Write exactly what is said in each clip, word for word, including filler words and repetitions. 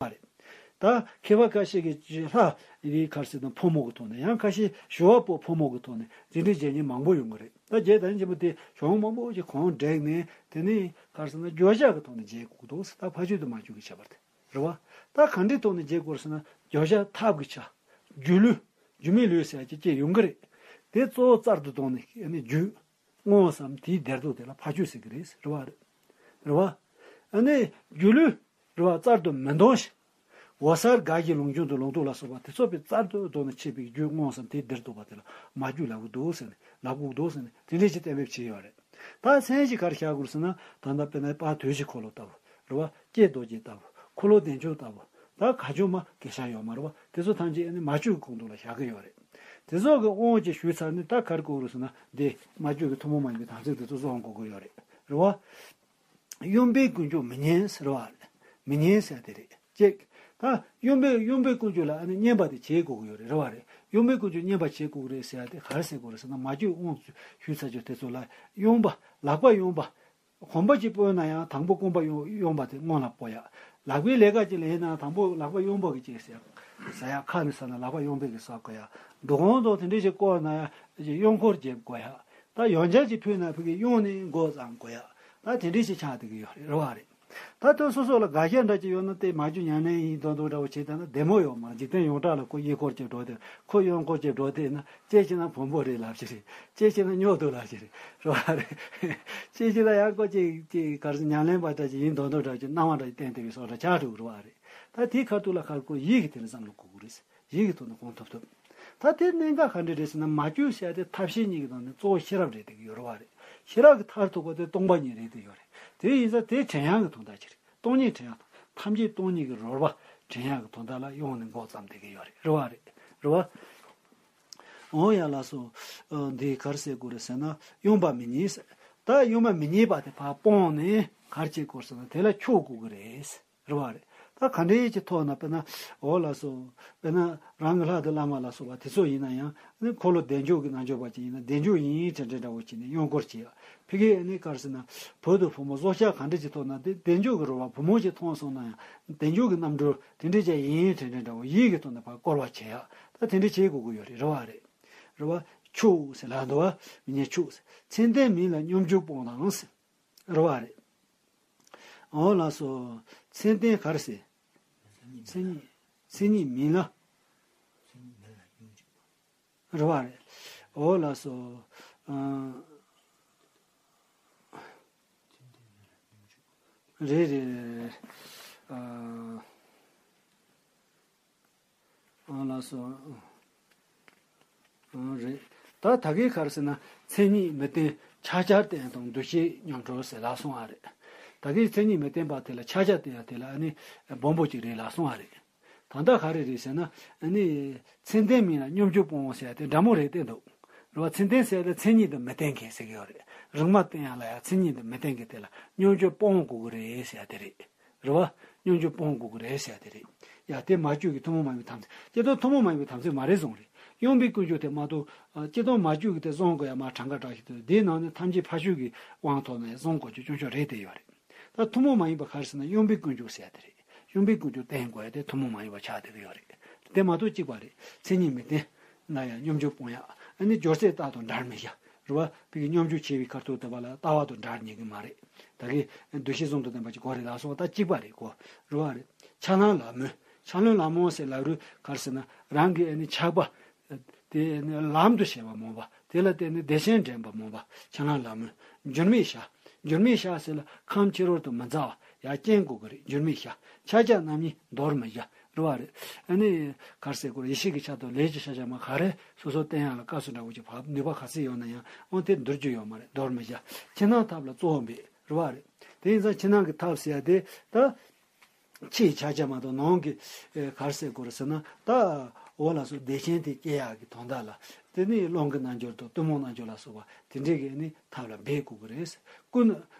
པ་རེད། ད་མཁས་པ་ཁ་ཤས་ཀྱིས་ལྷ་ཡི་ག་རེ་ཟེར་ན་ཕོ་མོ་གི་ཐོག་ནས། ཡང་ཁ་ཤས་ཞུ་བ་པོ་ཕོ་མོ་གི་ཐོག་ནས་དེ་འདྲའི་བྱེད་མཁན་མང་པོ་ཡོང་གི་རེད། ད་རྗེ་བདག་ཉིད་ཆེན་པོ་དེ་གཞུང་མང་པོ་ཞིག་གོང་བསྒྲིགས་ནས། དེ་ནས་ག་རེ་ཟེར་ན་བརྗོད་བྱ་གི་ཐོག་ནས་བྱེད་དགོས་འདུག་ཟེར། ད་ཕ་རྒྱུད་དང་མ་རྒྱུད་ཀྱི་ཁྱད་པར་དེ་རེད་བ། ད་ག་འདྲའི་ཐོག་ནས་བྱེད་དགོས་ཟེར་ན། བརྗོད་བྱ་ཐབས་ཀྱི་ཆ། སྒྱུ་ལུས། སྒྱུ་མའི་ལུས་ཟེར་ཡ་ཅིག་སྐྱེ་ཡོང་གི་རེད། དེ་གཙོ་བོ་རྩལ་དུ་བཏོན་ནས་ཨ་ནི་རྒྱུད། མངོན་སུམ་དེའི་སྡེར་དུ་དེ་ལ་ཕ་རྒྱུད་ཟེར་གི་རེད། རེད་བ། རེད་བ། ཨ་ནི་སྒྱུ་ལུས། རེད་བ། རྩལ་དུ་མི་འདོན་ཞིང་། འོད་གསལ་དགའ་བཞིའི་ལུང་བྱོན་དང་ལུང་རྟོགས་ལ་སོགས་པ་དེ་ཚོ་པའི་རྩལ་དུ་བཏོན་ནས་འཆད་པའི་རྒྱུད་མངོན་སུམ་དེའི་སྡེར་དུ་བ་དེ་ལ་མ་རྒྱུད་ལབ་གི་འདུག་ཟེར་ནས། ལབ་དགོས་འདུག་ཟེར་ནས་དེ་འདྲས་ཅིག་གཏན་འབེབས་བྱས་ཡོད་རེད། ད་མཚན་གཞི་ག་རེ་བཞག་དགོས་ཟེར་ན། ད་ལྟ་དཔེར་ན་དཔལ་དུས་ཀྱི་འཁོར་ལོ་ལྟ་བུ། རེད་བ། ཀྱེ་རྡོ་རྗེ་ལྟ་བུ། འཁོར་ལོ་བདེ་མཆོག་ལྟ་བུ། ད་ག་ཅུང་མ་གེ་ཤ་ཡོད་མ་རེད་བ། དེ་ཚོ་ཐམས་ཅད་ཨ་ནི་མ་བཅོས་ཀྱི་གོང་དུ་ལ་བཞག་གི་ཡོད་རེད། དེ་ཚོ་གི་དབང་ཅིག་ཞུས་ཚར་ནས། ད་ག་རེ་དགོས་རེད་ཟེར་ན། འདི་མ་བཅོས་ཀྱི་ཐུན་མོང་མ་ཡིན་པའི་དམ་ཚིག་དེ་ཚོ་བཟུང་དགོས་ཀྱི་ཡོད་རེད། རེད་བ། གཡོན་པས་ཀུན་སྤྱོད་མི་ཉན་ཟེར་བ་རེད། མི་ཉན་ཟེར་དེ་རེད། གཅིག་ད་གཡོན་པས་གཡོན་པས་ཀུན་སྤྱོད་ལ་ཨ་ནི་བསྙེན་པ་དེ་བྱེད་དགོས་ཀྱི་ཡོད་རེད། རེད་བ་རེད། གཡོན་པས་ཀུན་སྤྱོད་བསྙེན་པ་བྱེད་དགོས་ཀྱི་རེད་ཟེར་ཡ་དེ་ག་རེ་ཟེར་དགོས་རེད་ཟེར་ན། མ་བཅོས་དབང་ཞུས་ཚར་རྒྱུ་དེ་ཚོ་ལ་གཡོན་པ། ལག་པ་གཡོན་པ། གོམ་པ་གཅིག་སྤོས་ན་ཡང་དང་པོ་རྐང་པ་གཡོན་གཡོན་པ་དེ་སྔོན་ལ་སྤོ་ཡ། ལག་པའི་ལས་ཀ་གཅིག་ལས་ན་དང་པོ་ལག་པ་གཡོན་པ་གི་གཅིག་ཟ་ཡ། ཟ་ཡ་ཁ་ནས་ཟ་ན་ལག་པ་གཡོན་པའི་གི་ཟ་དགོས་ཡ། འགྲོ་གོང་དང་དེ་འདྲས་ཅིག་བསྐོར་ན་ཡ་གཡོན་སྐོར་བྱེད་དགོས་ཡ། ད་ཡོན་ཆབ་ཅིག་ཕུལ་ན་ཕ་གི་གཡོན་ནས་མགོ་བརྩམས་དགོས་ཡ། ད་དེ་འདྲས་ཅིག་ཆགས་བསྡད་ཀྱི་ཡོད་རེད། རེད་བ་རེད། ད་དུང་སོ་སོ་ལ་དགའ་ཤས་འདྲ་ཅིག་ཡོད་ན། དེ་མ་བཅོས་ཉམས་ལེན་ཡིན་མདོག་མདོག་འདྲ་བོ་བྱས་བསྡད་ན་བདེ་མོ་ཡོད་མ་རེད། འཇིག་རྟེན་ཡོངས་གྲགས་ལ་ཁོ་གཡས་སྐོར་གྱི་འགྲོ་དེ། ཁོ་གཡོན་སྐོར་གྱི་འགྲོ་དེ་ན། གཅིག་བྱས་ན་བོན་པོ་རེད་ལབ་ཀྱི་རེད། གཅིག་བྱས་ན་སྨྱོ་འདུག་ལབ་ཀྱི་རེད། རེད་བ་རེད། གཅིག་བྱས་ན་ཡང་ཁོ་གཅིག་གཅིག་ག་རེ་ཟེར། ཉམས་ལེན་པ་འདྲ་ཅིག་ཡིན་མདོག་མདོག་འདྲ་ཅིག་སྣང་བ་འདྲ་ཅིག་བསྟན་བསྡད་པའི་བཟོ་འདྲ་ཆགས་འགྲོ་གི་རེད་བ་རེད། ད་དེའི་ཁ་ཐུག་ལ་ཁར་ཁོ་ཡིད་ཀྱིས་དེ་ལ་བསམ་བློ་འཁོར་དགོས་རེད། ཡིད་ཀྱིས་ཐོག་ནས་སྐོང་ཐུབ་ཐུབ། ད་དེ་གནད་འགག་ག་འདྲ་རེད་ཟེར་ན། མ་བཅོས་ཟེར་ཡ་དེ་ཐབས་ཤེས་གཉིས་ཀྱི་ནང་ནས་གཙོ་བོ་ཤེས་རབ་རེད་བསྡད་ཀྱི་ཡོད་རེད་བ་རེད། ཤེས་རབ་ཀྱི་མཐར་ཐུག་པ་དེ་སྟོང་པ་ཉིད་རེད་བསྡད་ཡོད་རེད། དེ་ཡིན་ཙང་དེ་དྲན་ཡག་གི་དོན་དག་ཅིག་རེད། སྟོང་ཉིད་དྲན་ཡག་དང་། ཐམས་ཅད་སྟོང་ཉིད་ཀྱི་རོལ་པ་དྲན་ཡག་གི་དོན་དག་ལ་གཡོན་ནས་མགོ་བརྩམས་བསྡད་ཀྱི་ཡོད་རེད། རེད་བ་རེད། རེད་བ། འོ་ཡ་ལགས་སོ། ཨ། འདི་ག་རེ་ཟེར་དགོས་རེད་ཟེར་ན། གཡོན་པ་མི་ཉན་ཟེར། ད་གཡོན་པ་མི་ཉན་པ་དེ་ཕར་སྤངས་ནས་ག་རེ་བྱེད་དགོས་ཟེར་ན། དེ་ལ་ཕྱོགས་དགོས་ཀྱི་རེད། རེད་བ་རེད། ད་ག་འདྲའི་ཅིག་ཐོག་ན། དཔེར་ན། འོ་ལགས་སོ། དཔེར་ན་རང་གི་ལྷ་དང་བླ་མ་ལ་སོགས་པ་དེ་ཚོ་ཡིན་ན་ཡང་། ཨ་ནི་འཁོར་ལོ་བདེ་མཆོག་གི་རྣལ་འབྱོར་པ་ཅིག་ཡིན་ན། བདེ་མཆོག་ཡིན་ཡིན་དྲན་དྲན་འདྲ་བོ་བྱས་ནས་གཡོན་སྐོར་བྱེད་ཡ། ཕ་གི་ཨ་ནི་ག་རེ་ཟེར་ན། བུ་དང་བུ་མོ་བཟོ་ལྟ་ག་འདྲ་ཅིག་ཐོག་ན། དེ་བདེ་མཆོག་གི་རོལ་པ་བུ་མོ་ཅིག་མཐོང་སོང་ན་ཡང་། བདེ་མཆོག་གི་རྣམ་འགྱུར་དེ་འདྲ་ཅིག་ཡིན་ཡིན་དྲན་དྲན་འདྲ་བོ། ཡིད་ཀྱི་ཐོག་ནས་ཕར་སྐོར་བ་བྱེད་ཡ། ད་དེ་འདྲ་བྱེད་དགོས་ཀྱི་ཡོད་རེད། རེད་བ་རེད། རེད་བ། ཕྱོགས་ཟེར་ལབ་འདུག་བ། མི་ཉན་ཕྱོགས་ཟེར། མཚན་ལྡན་མིན་ལ་སྙོམས་འཇུག་སྤོང་དང་ཟེར། རེད་བ་རེད། འོ་ལགས་སོ། མཚན་ལྡན་ག་རེ་ཟེར། མཚན་ཉིད། མཚན་ཉིད་མིན་ལ། རེད་བ་རེད། འོ་ལགས་སོ། ཨ། རེད་རེད། ཨ། ཨ་ལགས་སོ། ཨ་རེད། ད་ད་གིན་ག་རེ་ཟེར་ན། མཚན་ཉིད་མི་བརྟན་ཕྱག་རྒྱར་བརྟེན་དང་། འདུ་ཤེས་སྙོམས་འགྲོ་ཟེར་ལབ་སོང་བ་རེད། ད་གིན་མཚན་ཉིད་མི་བརྟན་པ་དེ་ལ་ཕྱག་རྒྱར་བརྟེན་ཡ་དེ་ལ་ཨ་ནི་སྦོམ་པོ་ཅིག་རེད་ལབ་སོང་བ་རེད། ད་ལྟ་ག་རེ་རེད་ཟེར་ན། ཨ་ནི་མཚན་ལྡན་མིན་ལ་སྙོམས་འཇུག་སྤོང་བ་ཟེར་ཡ་དེ་འདྲ་མོ་རེད་བསྡད་འདུག། རེད་བ། མཚན་ལྡན་ཟེར་ཡ་དེ་མཚན་ཉིད་དང་མི་ལྡན་མཁན་ཟེར་གི་ཡོད་རེད། རང་མ་བརྟན་ཡ་ལ་ཡ། མཚན་ཉིད་དང་མི་ལྡན་མཁན་དེ་ལ་སྙོམས་འཇུག་སྤོང་དགོས་ཀྱི་རེད་ཟེར་ཡ་དེ་རེད། རེད་བ། སྙོམས་འཇུག་སྤོང་དགོས་ཀྱི་རེད་ཟེར་ཡ་དེ་རེད། ཡ། དེ་མ་བཅོས་ཀྱི་ཐུན་མོང་མ་ཡིན་པའི་དམ་ཚིག། སྤྱིར་བཏང་ཐུན་མོང་མ་ཡིན་པའི་དམ་ཚིག་མ་རེད་གསུངས་རེད། གཡོན་པས་ཀུན་སྤྱོད་དེ་མ་གཏོགས། ཨ། སྤྱིར་བཏང་མ་བཅོས་ཀྱི་དེ་བཟུང་དགོས་ཡ་མ་གྲངས་ཀ་གྲངས་ཤིག་འདུག། དེའི་ནང་ནས་ཐམས་ཅད་ཕ་ཤུལ་གྱི་དབང་ཐོག་ནས་བཟུང་དགོས་རྒྱུ་སྐྱོན་ཆོག་རེད་བསྡད་ཡོད་རེད། ད་ཐུན་མོང་མ་ཡིན་པ་ག་རེ་ཟེར་ན། གཡོན་པས་ཀུན་སྤྱོད་ཟེར་ཡ་དེ་རེད། གཡོན་པས་ཀུན་སྤྱོད་བསྟེན་དགོས་ཡ་དེ་ཐུན་མོང་མ་ཡིན་པ་ཆགས་བསྡད་ཀྱི་ཡོད་རེད། དེ་མ་གཏོགས་གཅིག་པ་རེད། མཚན་ཉིད་མི་བརྟན་ན་ཡང་སྙོམས་འཇུག་སྤོང་ཡ། ཨ་ནི་སྦྱོར་ཚད་རྟགས་དང་འདྲར་མི་བཞག། རེད་བ། ཕ་གི་སྙོམས་འཇུག་ཆེ་བའི་ཁ་ཐུག་དེ་བ་ལ་ལྟ་བ་དང་འདྲར་ཉན་གི་མ་རེད། ད་གི་འདུ་ཤེས་བཟུང་དུ་བསྟན་པ་ཅིག་དགོས་རེད་ལབ་སོང་བ། ད་གཅིག་པ་རེད་གོ། རེད་བ་རེད། ཕྱག་ལེན་ལ་མོས། ཕྱག་ལེན་ལ་མོས་ཟེར་ལབ་རུང་ག་རེ་ཟེར་ན། རང་གི་ཨ་ནི་ཆགས་པ་དེ་ནི་ལམ་དུ་བྱེད་པ་སྨོན་པ། དེ་ལ་བརྟེན་ནས་བདེ་ཆེན་འདྲེན་པ་སྨོན་པ། ཕྱག་ལེན་ལ་མོས། འགྱུར་མེད་བྱ། འགྱུར་མེད་བྱ་ཟེར་ལ་ཁམས་ཕྱི་རོལ་དུ་མི་འཛའ་བ་ཡར་རྐྱེན་དགོས་ཀྱི་རེད། འགྱུར་མེད་བྱ། ཕྱག་རྒྱ་རྣམ་གཉིས་འདོར་མི་བྱ། རེད་བ་རེད། ཨ་ནི་ག་རེ་ཟེར་དགོས་རེད། ཡེ་ཤེས་ཀྱི་ཆ་དང་ལས་ཀྱི་ཆ་བྱ་མ་ག་རེ་སོ་སོ་བསྟེན་ཡག་ལ་སྐབས་སུ་འདྲ་བོ་ཅིག་བབ། ནུས་པ་ག་ཚད་ཡོད་ན་ཡང་། འོ་དེ་འདོར་རྒྱུ་ཡོད་མ་རེད། འདོར་མི་བྱ། ཕྱི་ནང་ཐབས་ལ་གཙོ་བོ་མེད། རེད་བ་རེད། དེ་ཡིན་ཙང་ཕྱི་ནང་གི་ཐབས་ཟེར་ཡ་དེ་ད། ཕྱིའི་ཕྱག་རྒྱ་མ་གཏོགས་ནང་གི། ཨེ། ག་རེ་ཟེར་དགོས་རེད་ཟེར་ན། ད་འོ་ལགས་སོ། བདེ་ཆེན་དེ་སྐྱེ་ཡག་གི་དོན་དག་ལ། དེ་ནི་ཀློང་གི་རྣལ་འབྱོར་དང་གཏུམ་མོའི་རྣལ་འབྱོར་ལ་སོགས་པ་དེ་འདྲས་ཀྱི་ནི་ཐབས་ལ་འབད་དགོས་ཀྱི་རེད། ཀུན།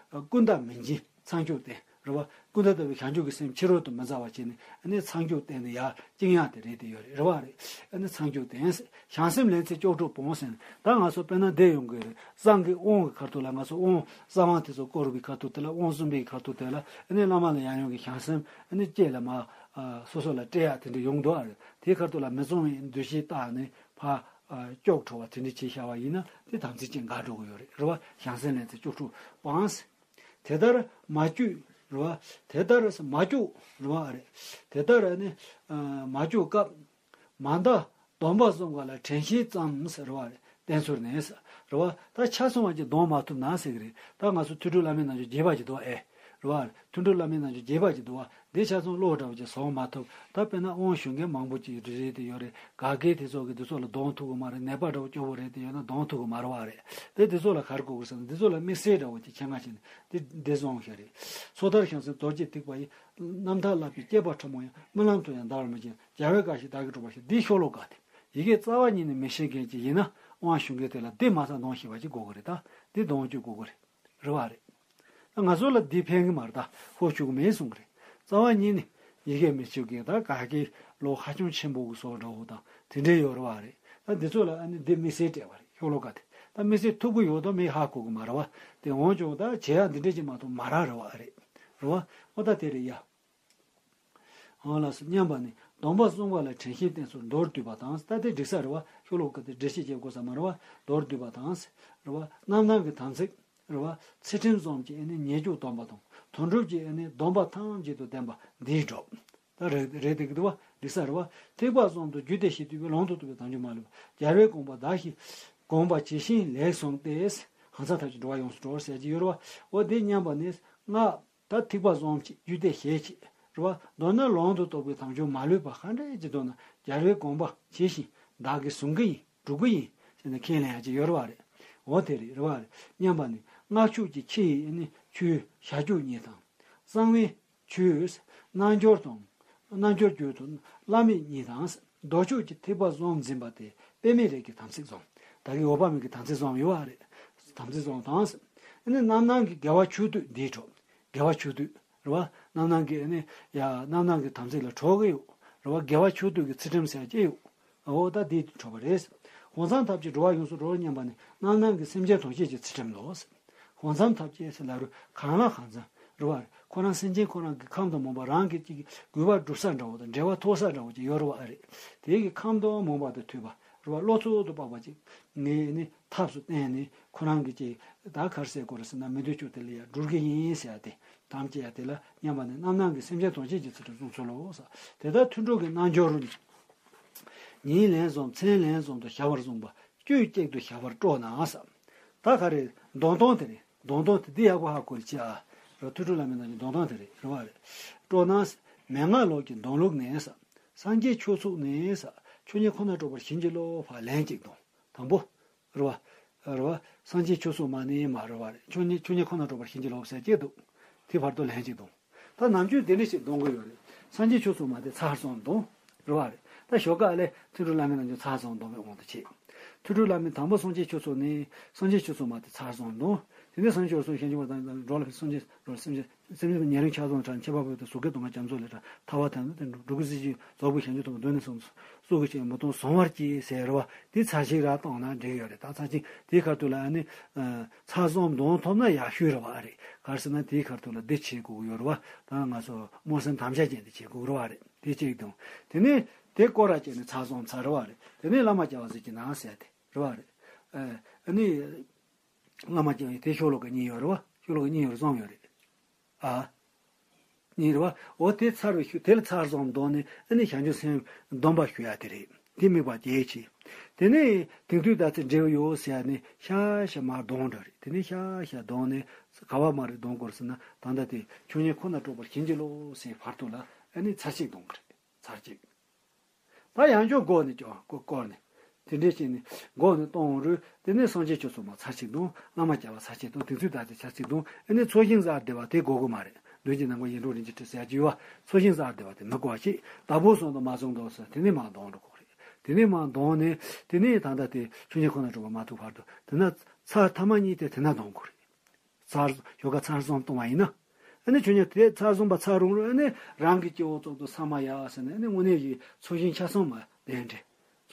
ཀུན་བརྟགས་མི་འབྱིན་མཚང་རྒྱུག་བསྟེན། རེད་བ། ཀུན་ད་ལྟ་བུའི་བྱང་ཆུབ་ཀྱི་སེམས་ཕྱི་རོལ་དུ་མི་འཛའ་བ་བྱས་ནས། ཨ་ནི་མཚང་རྒྱུག་བསྟེན་ནས་ཡར་བཅིངས་ཡག་དེ་རེད་དེ་ཡོད་རེད། རེད་བ་རེད། ཨ་ནི་མཚང་རྒྱུག་བསྟེན། བྱང་སེམས་ལེན་ཚེ་ལྕོགས་གྲུབ་སྤོང་ཟེར་ནས། ད་ང་ཚོ་དཔེར་ན་བསྡད་ཡོང་གི་རེད། བསང་གི་དབང་གི་ཁ་ཐུག་ལ། ང་ཚོ་དབང་བསང་བ་དེ་ཚོ་བསྐོར་བའི་ཁ་ཐུག་དེ་ལ། དབང་བཟུང་བའི་ཁ་ཐུག་དེ་ལ། ཨ་ནི་བླ་མ་ལ་ཡང་ཡང་གི་བྱང་སེམས་ཨ་ནི་སྐྱེས་ལ་མར། ཨ་སོ་སོ་ལ་སྤྲད་ཡག་དེ་འདྲ་ཡོང་འདུག་ཨ་རེད། དེའི་ཁར་དུ་ལ་མི་བཙོང་བའི་འདུ་ཤེས་བཏགས་ནས་ཕར་ཨ་སྐྱོགས་བྲོ་བ་དེ་འདྲ་བྱས་བཞག་པ་ཡིན་ན་དེ་དམ་ཚིག་ཅན་འགག་འགྲོ་གི་ཡོད་རེད། རེད་བ། བྱང་སེམས་ལེན་ཚེ་སྐྱོགས་བྲོ་སྤངས། དེ་ལྟར་མ་སྐྱོགས་རེད་བ། དེ་ལྟར་མ་སྐྱོགས་རེད་བ་རེད། དེ་ལྟར་ནི་ཨ་མ་སྐྱོགས་སྐབས། མ་འདའ་སྡོམ་པ་བསྲུང་བ་ལ་དྲན་ཤེས་ཙམ་ཟེར་བ་རེད། བསྟེན་ཚུལ་ནི་ཟེར་བ། ད་ཆ་ཚང་བ་ཅིག་སྡོམ་མ་ཐུབ་ན་ཟེར་གི་རེད། ད་ང་ཚོ་ཐུན་དྲུག་བླ་མའི་རྣལ་འབྱོར་རྒྱས་པ་ཅིག་འདུག་ཨེ། རེད་བ། ཐུན་དྲུག་བླ་མའི་རྣལ་འབྱོར་རྒྱས་པ་ཅིག་འདུག་བ། འདི་ཆ་ཚང་ཀློག་འདྲ་བོ་ཅིག་བཟོ་མ་ཐུབ། ད་དཔེར་ན་དབང་ཞུ་མཁན་མང་པོ་ཅིག་རེད་དེ་ཡོད་རེད། ག་གེ་དེ་ཚོ་གི་འདི་ཚོ་ལ་སྡོམ་ཐུབ་གི་མ་རེད། ནད་པ་འདྲ་བོ་སྐྱོ་བོ་རེད་དེ་ཡོད་ན་སྡོམ་ཐུབ་གི་མ་རེད་བ་རེད། དེ་འདི་ཚོ་ལ་ག་རེ་དགོས་གི་ཟེར་ན་འདི་ཚོ་ལ་དམིགས་བསལ་འདྲ་བོ་ཅིག་ཆེད་མངགས་བྱས་ནས་འདི་འདི་བཟོས་ཤག་རེད། སོ་ཐར་བྱང་སེམས་རྡོ་རྗེ་ཐེག་པ་ཡི། རྣམ་ཐར་བསླབ་པའི་བསྐལ་པ་ཕྲ་མོ་ཡང་། རྨི་ལམ་དུ་ཡང་འདའ་བར་མི་བྱེད། རྒྱལ་བའི་བཀའ་བཞིན་བདག་གིས་སྒྲུབ་པར་ཤོག་འདིའི་ཤོ་ལོ་ཀ་དེ། ཡི་གེ་རྩ་བ་ཉིད་ནས་མི་ཤེས་མཁན་ཅིག་ཡིན་ན་དབང་ཞུ་མཁན་དེ་ལ་འདི་མ་ཚད་སྡོམ་ཤེས་པ་ཅིག་དགོས་ཀྱི་རེད། ད་འདི་སྡོམ་བཅུག་དགོས་ཀྱི་རེད། རེད་བ་རེད། ད་ང་ཚོ་ལ་འདི་ཕན་གྱི་མ་རེད། ད་ཧོ་བཅུག་གི་མེད་གསུང་གི་རེད། རྩ་བ་ཉིད་ནས་ཡི་གེ་མི་ཆོད་མཁན་ད་ག་གེ་ལོ་ཧ་ཅང་ཆེན་པོ་གི་བཟོ་འདྲ་བོ་དང་དེ་འདྲའི་ཡོད་རེད་བ་རེད། ད་འདི་ཚོ་ལ་ཨ་ནི་འདི་དམིགས་བསལ་སྤྲད་པ་རེད། ཤོ་ལོ་ཀ་དེ་ད་དམིགས་བསལ་ཐུབ་ཀྱི་ཡོད་དང་མེད་ཧ་གོ་གི་མ་རེད་བ། དེ་འོན་ཀྱང་ད་བྱེད་ཡག་འདི་འདྲ་ཅིག་མ་གཏོགས་མ་རག་རེད་བ་རེད། རེད་བ། ཨོ་ད་དེ་རེད་ཡ། འོ་ལགས་སོ། སྙམ་པ་ནི་སྡོམ་པ་བསྲུང་བ་ལ་དྲན་ཤེས་བསྟེན་ཚུལ་མདོར་བསྡུས་པ་དང་། ད་དེ་འགྲིག་ས་རེད་བ། ཤོ་ལོ་ཀ་དེ་འགྲེལ་བཤད་བྱེད་དགོས་ས་མ་རེད་བ། མདོར་བསྡུས་པ་དང་། རེད་བ། རྣམ་སྣང་གི་དམ་ཚིག་རེད་བ། ཚུལ་ཁྲིམས་བཟུམ་གྱི་ཨ་ནི་ཉེས་སྤྱོད་སྡོམ་པ་དང་དོན་གྲུབ་ཀྱི་ཨ་ནི་སྡོམ་པ་ཐམས་ཅད་དང་ལྡན་པ་འདིས་འགྲུབ། ད་རེད་རེད་དེ་གི་འདུག་བ། འགྲིག་ས་རེད་བ། ཐེག་པ་གསུམ་དུ་རྒྱུད་སྡེ་བཞི་བསྡུས་པའི་ལམ་དུ་རྟོགས་པའི་དལ་འབྱོར་མ་ལུས་པ། རྒྱལ་བའི་དགོངས་པ་བདག་གིས་དགོངས་པ་ཇི་བཞིན་ལེགས་བཟུང་སྟེ། གང་ཟག་ཐམས་ཅད་འགྲོ་བ་ཡོངས་སུ་གྲོལ་བར་ཟེར་གྱི་ཡོད་རེད་བ། འོ་དེ་སྙམ་པ་ནི་སྔགས། ད་ཐེག་པ་གསུམ་གྱི་རྒྱུད་སྡེ་བཞི་བྱས་རེད་བ། མདོར་ན་ལམ་དུ་རྟོགས་པའི་དལ་འབྱོར་མ་ལུས་པ་ག་འདྲ་ཅིག་འདུག་ན་རྒྱལ་བའི་དགོངས་པ་ཇི་བཞིན་བདག་གིས་བཟུང་གི་ཡིན། སྒྲུབ་ཀྱི་ཡིན་ཟེར་ནས་ཁས་ལེན་ཡག་ཅིག་ཡོད་རེད་བ་རེད། འོ་དེ་རེད་རེད་བ་རེད། སྙམ་པ་ནི་སྔགས་ཕྱོགས་ཀྱི་ཁྱི་ཡི་ནི་ཆོས་བྱ་སྤྱོད་གཉིས་དང་། གསང་བའི་ཆོས་རྣལ་འབྱོར་དང་། རྣལ་འབྱོར་རྒྱུད་དུ་བླ་མེད་གཉིས་དང་། མདོ་ཕྱོགས་ཀྱི་ཐེག་པ་གསུམ་འཛིན་པ་སྟེ་པདྨའི་རིགས་ཀྱི་དམ་ཚིག་བཟུང་། ད་གིན་འོད་དཔག་མེད་ཀྱི་དམ་ཚིག་བཟུང་ཡོད་བ་རེད། དམ་ཚིག་བཟུང་དང་། ཨ་ནི་རྣམ་སྣང་གི་དགེ་བ་ཆོས་སྡུད་འདིས་གྲོལ། དགེ་བ་ཆོས་སྡུད་རེད་བ། རྣམ་སྣང་གི་ཨ་ནི་ཡ་རྣམ་སྣང་གི་དམ་ཚིག་ལ་གྲོལ་གི་ཡོད་རེད་བ། དགེ་བ་ཆོས་སྡུད་ཀྱི་ཚུལ་ཁྲིམས་ཟེར་ཡག་ཅིག་ཡོད། འོ་ད་འདིས་གྲོལ་བ་རེད། ཧོར་མཚམས་ཐམས་ཅད་འགྲོ་བ་ཡོངས་སུ་གྲོལ་སྙམ་པ་ནི་རྣམ་སྣང་གི་སེམས་ཅན་ཐམས་ཅད་ཀྱི་ཚུལ་ཁྲིམས་ལོ། ཧོར་མཚམས་ཐམས་ཅད་ཟེར་ལབ་རུང་གང་ལ་གང་འཚམ་རེད་བ། ཁོ་རང་སེམས་ཅན་ཁོ་རང་གི་ཁམས་དང་མོས་པ་རང་གི་ཅིག་དགོས་པ་སྒྲུབ་ས་འདྲ་བོ་དང་འབྲེལ་བ་མཐོ་ས་འདྲ་བོ་ཅིག་ཡོད་རེད་བ་རེད། དེ་གི་ཁམས་དང་མོས་པ་དང་མཐུན་པ་རེད་བ། བློ་གཙོ་བོ་དང་དཔག་པ་ཅིག་ངས་ནི་ཐབས་སུ་བསྟན་ནས་ཁོ་རང་གི་ཅིག་ད་ག་རེ་ཟེར་དགོས་རེད་ཟེར་ན་མི་འདོད་ཕྱོགས་དེ་ལ་ཡང་སྒྲུབ་ཀྱི་ཡིན་ཟེར་ཡ་དེ་དམ་བཅས་ཡ་དེ་ལ་སྙམ་པ་ནི་རྣམ་སྣང་གི་སེམས་ཅན་ཐམས་ཅད་ཀྱི་ཚུལ་ཁྲིམས་བསྲུང་ཚུལ་ལོ། དེ་ལྟར་ཐུན་དྲུག་གི་རྣལ་འབྱོར་རོ། ཉིན་ལན་གསུམ་མཚན་ལན་གསུམ་དུ་བྱ་བར་གསུངས་པ། དཀྱུས་གཅིག་ཏུ་བྱ་བར་སྤྲོ་ན་ཟེར། ད་ག་རེ་འདོན་སྟངས་དེ་རེད། འདོན་སྟངས་དེ་འདི་ཡག་པོ་ཧ་གོ་ལ་ཅི་ཨ། ར་ཐུགས་སྤྲོ་བླ་མའི་ནང་གི་འདོན་སྟངས་དེ་རེད་རེད་བ་རེད། སྤྲོ་ན་ཟེར། མན་ངག་ལོག་གི་འདོན་ལུགས་ནི་ཟེར། སངས་རྒྱས་ཆོས་ཚོགས་ནི་ཟེར། ཆོས་ཉིད་ཁོ་ན་སྒྲུབ་པར་བྱིན་གྱིས་རློབས་ཕར་ལན་གཅིག་འདོན། དང་པོ། རེད་བ། རེད་བ། སངས་རྒྱས་ཆོས་ཚོགས་མ་ནི་མ་རེད་བ་རེད། ཆོས་ཉིད་ཆོས་ཉིད་ཁོ་ན་སྒྲུབ་པར་བྱིན་གྱིས་རློབས་ཟེར་གཅིག་འདུག་དེ་བར་དུ་ལན་གཅིག་འདོན། ད་ནམ་རྒྱུན་དེ་འདྲ་ཞིག་འདོན་གི་ཡོད་རེད། སངས་རྒྱས་ཆོས་ཚོགས་མ་དེ་ཚར་གསུམ་འདོན། རེད་བ་རེད། ད་ཞོགས་ཀ་ལས་ཐུན་དྲུག་བླ་མའི་རྣལ་འབྱོར་ཚར་གསུམ་འདོན་པའི་དབང་དུ་བྱས། ཐུན་དྲུག་བླ་མའི་དང་པོ་སངས་རྒྱས་ཆོས་ཚོགས་ནི། སངས་རྒྱས་ཆོས་ཚོགས་མ་དེ་ཚར་གསུམ་འདོན། དེ་ནས་སངས་རྒྱས་ཆོས་ཚོགས་ཞལ་མཇལ་བ་དང་འགྲོ་ལ་ཕན་སངས་རྒྱས་རོ་སེམས་ཅན་སེམས་ཅན་ཉེ་རིང་ཆགས་སྡང་དྲག་ཁྱད་པར་འཕགས་པ་དང་གཟུགས་སྐུའི་སྡུག་བསྔལ་རྒྱ་མཚོ་ལས་དྲག་ཐར་བ་དང་འགྲོ་ཀུན་སྲིད་ཞིའི་རྫོགས་པའི་བྱང་ཆུབ་ཐོབ་པ་མདོ་ནས་གསུངས་སོ་གི་ཆེན་མུ་སྟོང་བཟང་བར་གྱིས་ཟེར་བ་དེ་ཚར་གཅིག་ར་བཏང་ན་འགྲིག་ཡོད་རེད། ད་ཚར་གཅིག་དེའི་ཁ་ཐུག་ལ་ཨ་ནི་ཚར་གསུམ་འདོན་ཐུབ་ན་ཡག་ཤོས་རེད་བ་རེད། ག་རེ་ཟེར་ན་དེའི་ཁ་ཐུག་ལ་འདི་བྱེད་དགོས་ཀྱི་ཡོད་རེད་བ། ད་ང་ཚོ་སྨོན་སེམས་དམ་བཅའ་ཅན་དེ་བྱེད་དགོས་རེད་བ་རེད། དེ་གཅིག་དང་དེ་ནས་དེ་སྐོར་ར་བྱས་ནས་ཚར་གསུམ་ཚར་རེད་བ་རེད། དེ་ནས་བླ་མ་སྐྱེ་བ་ཟེར་གྱི་ན་ཟེར་དེ་རེད་བ་རེད། ཨ་ནི། བླ་མ་སྐྱེ་བ་དེ་ཤོ་ལོ་ཀ་གཉིས་ཡོད་རེད་བ། ཤོ་ལོ་ཀ་གཉིས་ཡོད་རེད་གསུམ་ཡོད་རེད། ཨ། གཉིས་རེད་བ། འོ་དེ་ཚར་བའི་ཤུལ་དེ་ལ་ཚར་གསུམ་འདོན་ནས་ཨ་ནི་བྱང་ཆུབ་སེམས་སྡོམ་པ་ཞུ་ཡ་དེ་རེད། དེ་དམིགས་པ་དེ་བྱས། དེ་ནས་དེང་དུས་ད་ཚེ་འབྲས་བུ་ཡོད་ཟེར་ཡ་ནི་ཤ་ཤ་མར་འདོན་འདྲ་རེད། དེ་ནས་ཤ་ཤ་འདོན་ནས་ག་བ་མ་རེད་འདོན་དགོས་ཟེར་ན་ད་ལྟ་དེ་ཆོས་ཉིད་ཁོ་ན་སྒྲུབ་པར་བྱིན་གྱིས་རློབས་ཟེར་བར་དུ་ལ་ཨ་ནི་ཚར་གཅིག་འདོན་གི་རེད། ཚར་གཅིག་ད་ཡང་བསྐྱར་སྒོ་ནས་ཀྱང་སྐོར་སྐོར་ནས། དེ་འདྲས་བྱས་ནས་སྒོ་ནས་གཏོང་རུང་དེ་ནས་སངས་རྒྱས་ཆོས་ཚོགས་མ་ཚར་གཅིག་འདོན། བླ་མ་སྐྱེ་བ་ཚར་གཅིག་འདོན། དེ་ཚོའི་བདག་དེ་ཚར་གཅིག་འདོན། ཨ་ནི་ཚོགས་ཞིང་གཟར་བདེ་བ་དེ་དགོས་ཀྱི་མ་རེད། མདུན་གྱི་ནམ་མཁའ་ཡིད་འཕྲོག་རིན་ཆེན་ཁྲི་ཟེར་གྱི་ཡོད་བ། ཚོགས་ཞིང་གཟར་བདེ་བ་དེ་མི་དགོས་པ་ཞིག་ད་བོ་སོང་དང་མ་སོང་དང་ཟེར་དེ་ནས་མ་འདོན་འགྲོ་དགོས་རེད། དེ་ནས་མ་འདོན་ནས་དེ་ནས་ད་ལྟ་དེ་ཆོས་ཉིད་ཁོ་ན་སྒྲུབ་པ་མ་ཐུབ་བར་དུ་དེ་ན་ཚར་ཐ་མ་གཉིས་དེ་དེ་ན་འདོན་དགོས་རེད། ཚར་ཞོགས་ཀ་ཚར་གསུམ་གཏོང་བ་ཡིན་ན། ཨ་ནི་ཆོས་ཉིད་དེ་ཚར་གསུམ་པ་ཚར་རུང་རུང་ཨ་ནི་རང་གི་སྐྱེ་བོ་ཚོགས་དང་ས་མ་ཡ་ཟེར་ནས་ཨ་ནི་དངོས་གནས་ཀྱི་ཚོགས་ཞིང་ཆ་ཚང་མ་ལྡན་ཏེ།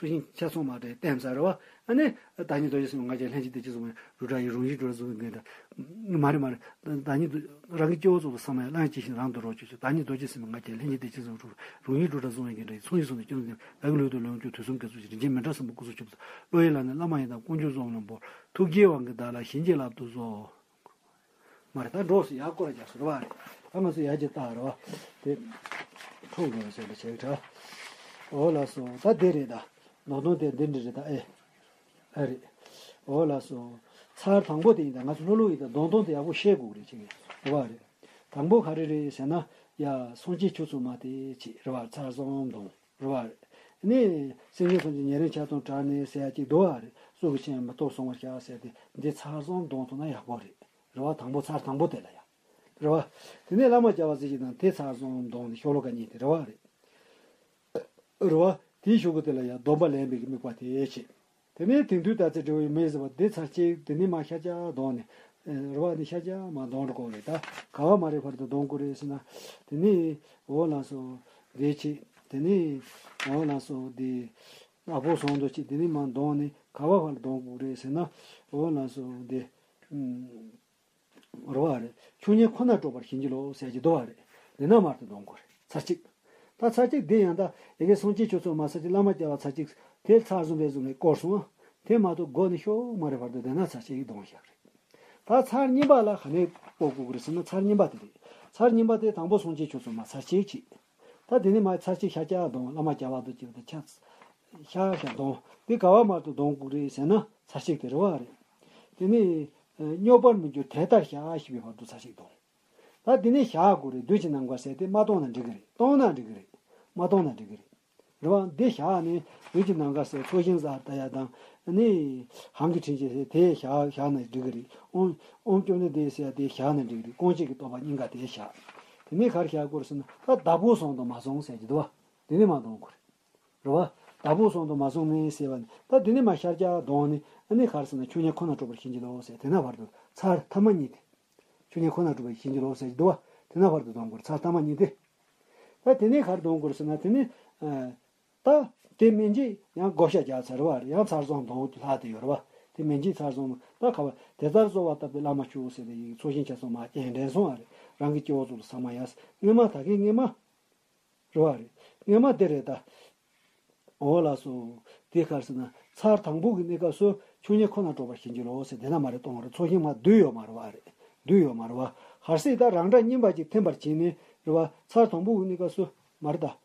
སུ་ཞིག་ཆ་ཚང་མ་རེད་བསྟན་ཚར་རེད་བ། ཨ་ནི་བདག་ཉིད་རྡོ་རྗེ་སེམས་དཔའི་ང་རྒྱལ་ལྷན་ཅིག་བདེ་ཆེན་གཟུགས་མེད་རུ་དྲ་ཡི་རང་བཞིན་གྲུབ་པ་གཟུགས་མེད་འགལ་འདུ། མ་རེད་མ་རེད། བདག་ཉིད་རང་གི་སྐྱེ་བོ་གཙུག་ཏུ་ས་མ་ཡ། ལྷན་ཅིག་ཞིང་རང་དུ་རོ་ཅོག་ཅོག་བདག་ཉིད་རྡོ་རྗེ་སེམས་དཔའི་ང་རྒྱལ་ལྷན་ཅིག་བདེ་ཆེན་གཟུགས་མེད་རང་བཞིན་གྲུབ་པ་གཟུགས་མེད་འགལ་འདུ། ཚོགས་ཞིང་སོགས་ནས་སྐྱོབ་འདི་བདག་གི་ལུས་དང་ལོངས་སྤྱོད་དུས་གསུམ་དགེ་ཚོགས་ཀྱི་རིན་ཆེན་མེ་ཏྲ་སྲིན་པོ་སྐུ་གསུང་ཐུགས་སུ་ཆུད་པ་དང་། བློ་ཡི་ལག་ནས་བླ་མ་ཡི་དམ་དཀོན་མཆོག་གསུམ་ལ་འབུལ། ཐུགས་བསྐྱེད་དབང་གིས་བདག་ལ་བྱིན་གྱིས་བརླབ་ཏུ་གསོལ། མ་རེད་ད་འགྲོ་སོང་ཡར་སྐོར་རྒྱག་སོང་རེད་བ། རེད་ད་ང་ཚོ་ཡར་གྱི་རྟགས་རེད་བ། དེ་འཁྲུག་འགྲོ་བ་ཟེར་ད་བྱེད་གྲ། འོ་ལགས་སོ་ད་དེ་རེད་ད། ནོར་དོན་དེ་འདི་འདྲ་རེད་ད་ཨེ། ཨེ་རེད། འོ་ལགས་སོ། ཚར་དང་པོ་དེ་ཡིན་ད་ང་ཚོ་ལྷོད་ལྷོད་ཡིན་ད་དོན་དོན་དེ་ཡག་པོ་ཤེས་དགོས་རེད་ཅེས་རེད་བ། རེད། དང་པོ་ག་རེ་རེད་ཟེར་ན། ཡ་སངས་རྒྱས་ཆོས་ཚོགས་མ་དེ་ཅེས་རེད་བ། ཚར་གསུམ་དང་། རེད་བ། ནི། སེམས་ཅན་ཐམས་ཅད་ཉེ་རིང་ཆགས་སྡང་བྲལ་ནས་ཟེར་ཡ་ཅིག་འདུག་བ་རེད། སྲོག་གི་ཕྱིར་མི་ལྟོ་བཟུང་བར་བྱ་ཟེར་ཏེ་འདི་ཚར་གསུམ་འདོན་ཐུབ་ན་ཡག་པོ་རེད། རེད་བ། དང་པོ་ཚར་དང་པོ་དེ་ལ་ཡ། རེད་བ། དེ་ནས་བླ་མ་བྱ་བ་ཟེར་གྱི་དང་དེ་ཚར་གསུམ་འདོན་ནས་ཤོ་ལོ་ཀ་གཉིས་དེ་རེད་བ་རེད། རེད་བ། དེའི་གཞུག་གུ་དེ་ལ་ཡ་སྡོམ་པ་ལེན་པའི་དམིགས་པ་དེ་བྱེད། དེ་ནས་དེང་དུས་ལྟར་ཚེ་འབྲས་བུ་མེད་ཟེར་བ་འདི་ཚར་གཅིག་དེ་ནས་མ་ཤར་རྒྱག་འདོན་ནས། རེད་བ། ནི་ཤར་རྒྱག་མ་འདོན་རོགས་རེད་ད། ག་བ་མ་རེད་བར་དུ་འདོན་དགོས་རེད་ཟེར་ན། དེ་ནས་འོ་ལགས་སོ། འདི་བྱེད། དེ་ནས་འོ་ལགས་སོ་འདི། ཨ་བོ་སོང་དུ་ཅི་དེ་ནི་མ་འདོན་ནི་ག་བ་བར་འདོན་དགོས་རེད་ཟེར་ན། འོ་ལགས་སོ་འདི། རོ་བ་རེད། ཆོས་ཉིད་ཁོ་ན་སྒྲུབ་པར་བྱིན་གྱིས་རློབས་ཟེར་གྱི་འདུག་བ་རེད། འདི་ན་མར་དུ་འདོན་དགོས་རེད། ཚར་གཅིག་ད་ཚར་གཅིག་འདི་ཡང་ད་ཡ་གི་སངས་རྒྱས་ཆོས་ཚོགས་མ་ཚར་གཅིག་བླ་མ་བྱ་བ་ཚར་གཅིག་དེ་ཚར་གསུམ་པའི་གཟུགས་ནས་བསྐོར་སོང་ཨ། དེ་མ་གཏོགས་སྒོ་ནས་ཤོག་མ་རེད་བར་དུ་འདི་ན་ཚར་གཅིག་འདོན་བཞག་རེད། ད་ཚར་གཉིས་པ་ལ་ག་ནས་སྤོ་དགོས་ཀྱི་རེད་ཟེར་ན་ཚར་གཉིས་པ་དེ་རེད། ཚར་གཉིས་པ་དེ་དང་པོ་སངས་རྒྱས་ཆོས་ཚོགས་མ་ཚར་གཅིག་བྱས། ད་དེ་ནས་མ་ཚར་གཅིག་ཤར་རྒྱག་འདོན་བླ་མ་བྱ་བ་དུ་བྱེད་པ་དེ་ཆ། ཤར་ཤར་འདོན་དེ་ག་བ་མར་དུ་འདོན་དགོས་རེད་ཟེར་ན་ཚར་གཅིག་དེ་རེད་བ་རེད། དེ་ནས་སྙོག་པར་མི་འགྱུར་དེ་ལྟར་བཞག་ཞེས་པའི་བར་དུ་ཚར་གཅིག་འདོན། ད་དེ་ནས་བཞག་དགོས་རེད། བདུད་ཀྱི་རྣམ་ཐར་ཟེར་དེ་མ་གཏོང་ན་འགྲིག་གི་རེད། གཏོང་ན་འགྲིག་གི་རེད། མ་གཏོང་ན་འགྲིག་གི་རེད། རེད་བ། འདི་བཞག་ནས་བདུད་ཀྱི་རྣམ་ཐར་ཟེར་ཚོགས་ཞིང་ཟ་ལྟ་ཡ་དང་། ནི། ཧང་གི་དྲིན་ཆེན་ཟེར་དེ་བཞག་བཞག་ན་འགྲིག་གི་རེད། ཨོཾ་ཨོཾ་སྐྱབས་གནས་དེ་ཟེར་དེ་བཞག་ན་འགྲིག་གི་རེད། སྐོང་བྱེད་ཀྱི་བསྟོད་པ་གཉིས་ཀ་དེ་བཞག་དེ་ནས་ག་རེ་བཞག་དགོས་རེད་ཟེར་ན་ད་བདག་པོ་བཟུང་དང་མ་བཟུང་ཟེར་གྱི་འདུག་བ། དེ་ནས་མ་འདོན་དགོས་རེད། རེད་བ། བདག་པོ་བཟུང་དང་མ་བཟུང་ནས་ཟེར་བ་ནི་ད་དེ་ནས་མ་ཤར་རྒྱག་འདོན་ནས་ཨ་ནི་ག་རེ་ཟེར་ན་ཆོས་ཉིད་ཁོ་ན་སྒྲུབ་པར་བྱིན་གྱིས་རློབས་ཟེར་དེ་ན་བར་དུ་ཚར་ཐ་མ་གཉིས་དེ། ཆོས་ཉིད་ཁོ་ན་སྒྲུབ་པར་བྱིན་གྱིས་རློབས་ཟེར་གྱི་འདུག་བ། དེ་ན་བར་དུ་འདོན་དགོས་རེད། ཚར་ཐ་མ་གཉིས་དེ། ད་དེ་ནས་ག་རེ་འདོན་དགོས་རེད་ཟེར་ན་དེ་ནས། ད་དེ་མིན་གྱི་ཡང་བགོ་བཤའ་རྒྱག་ཚར་བ་རེད། ཡང་ཚར་གསུམ་འདོན་ལྷག་དེ་ཡོད་རེད་བ། དེ་མིན་གྱི་ཚར་གསུམ་ད་ག་བ་དེ་ལྟར་གསོལ་བ་བཏབ་པས་བླ་མ་མཆོད་ཟེར་ཏེ་ཡི་གེ་ཚོགས་ཞིང་ཆ་ཚང་མ་སྤྱན་འདྲེན་སོང་བ་རེད། རང་གི་སྐྱེ་བོ་ཚོ་ལ་ས་མ་ཡ། སྔོན་མ་ད་གིན་སྔོན་མ། རེད་བ་རེད། སྔོན་མ་དེ་རེད་ད། འོ་ལགས་སོ། དེ་ག་རེ་ཟེར་ན་ཚར་དང་པོ་གི་གནས་སྐབས་སུ་ཆོས་ཉིད་ཁོ་ན་སྒྲུབ་པར་བྱིན་གྱིས་རློབས་ཟེར་དེ་ན་མ་རེད་གཏོང་བ་རེད། ཚོགས་ཞིང་མ་བསྡུས་ཡོད་མ་རེད་བ་རེད། བསྡུས་ཡོད་མ་རེད་བ། ཧར་སེ་ད་རང་སྒྲ་སྙན་པ་ཅིག་འཐེན་པར་བྱས་ནས་རེད་བ། ཚར་དང་པོ་གི་གནས་སྐབས་སུ་མ་རེད་ད།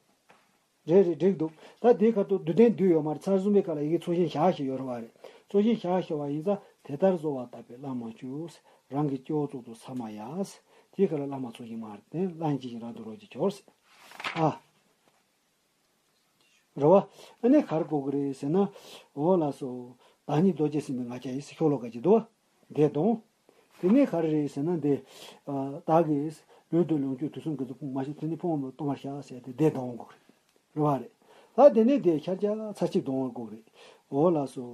རེད་རེད་འགྲིག་འདུག་ད་དེའི་ཁ་ཐུག་བསྡུས་དོན་བསྡུས་ཡོད་མ་རེད། ཚར་གསུམ་པའི་ཁ་ལ་ཡི་གེ་ཚོགས་ཞིང་བཞག་བཞག་ཡོད་རེད་བ་རེད། ཚོགས་ཞིང་བཞག་བཞག་པ་ཡིན་ཙང་དེ་ལྟར་གསོལ་བ་བཏབ་པས་བླ་མ་མཆོད། རང་གི་སྐྱེ་བོ་གཙུག་ཏུ་ས་མ་ཡ། དེའི་ཁ་ལ་བླ་མ་ཚོགས་ཞིང་མ་རེད་དེ་ལྷན་ཅིག་རང་དུ་རོ་གཅིག་གྱུར་ཟེར། ཨ། རེད་བ། ཨ་ནི་ག་རེ་དགོས་ཀྱི་རེད་ཟེར་ན། འོ་ལགས་སོ། བདག་ཉིད་རྡོ་རྗེ་སེམས་དཔའི་ང་རྒྱལ་ཡིན་ཟེར་ཤོ་ལོ་ཀ་ཅིག་འདུག་བ། དེ་གཏོང་། དེ་ནས་ག་རེ་རེད་ཟེར་ན་འདི། བདག་གིས་ལུས་དང་ལོངས་སྤྱོད་དུས་གསུམ་གྱི་གཟུགས་ཕུང་མ་ཞིག་དེ་ནི་ཕུང་བ་མེད་པར་གཏོང་བར་བྱ་ཟེར་ཏེ་དེ་གཏོང་དགོས་རེད། རེད་བ་རེད། ད་དེ་ནས་དེ་ཤར་རྒྱག་ཚར་གཅིག་གཏོང་དགོས་རེད། འོ་ལགས་སོ།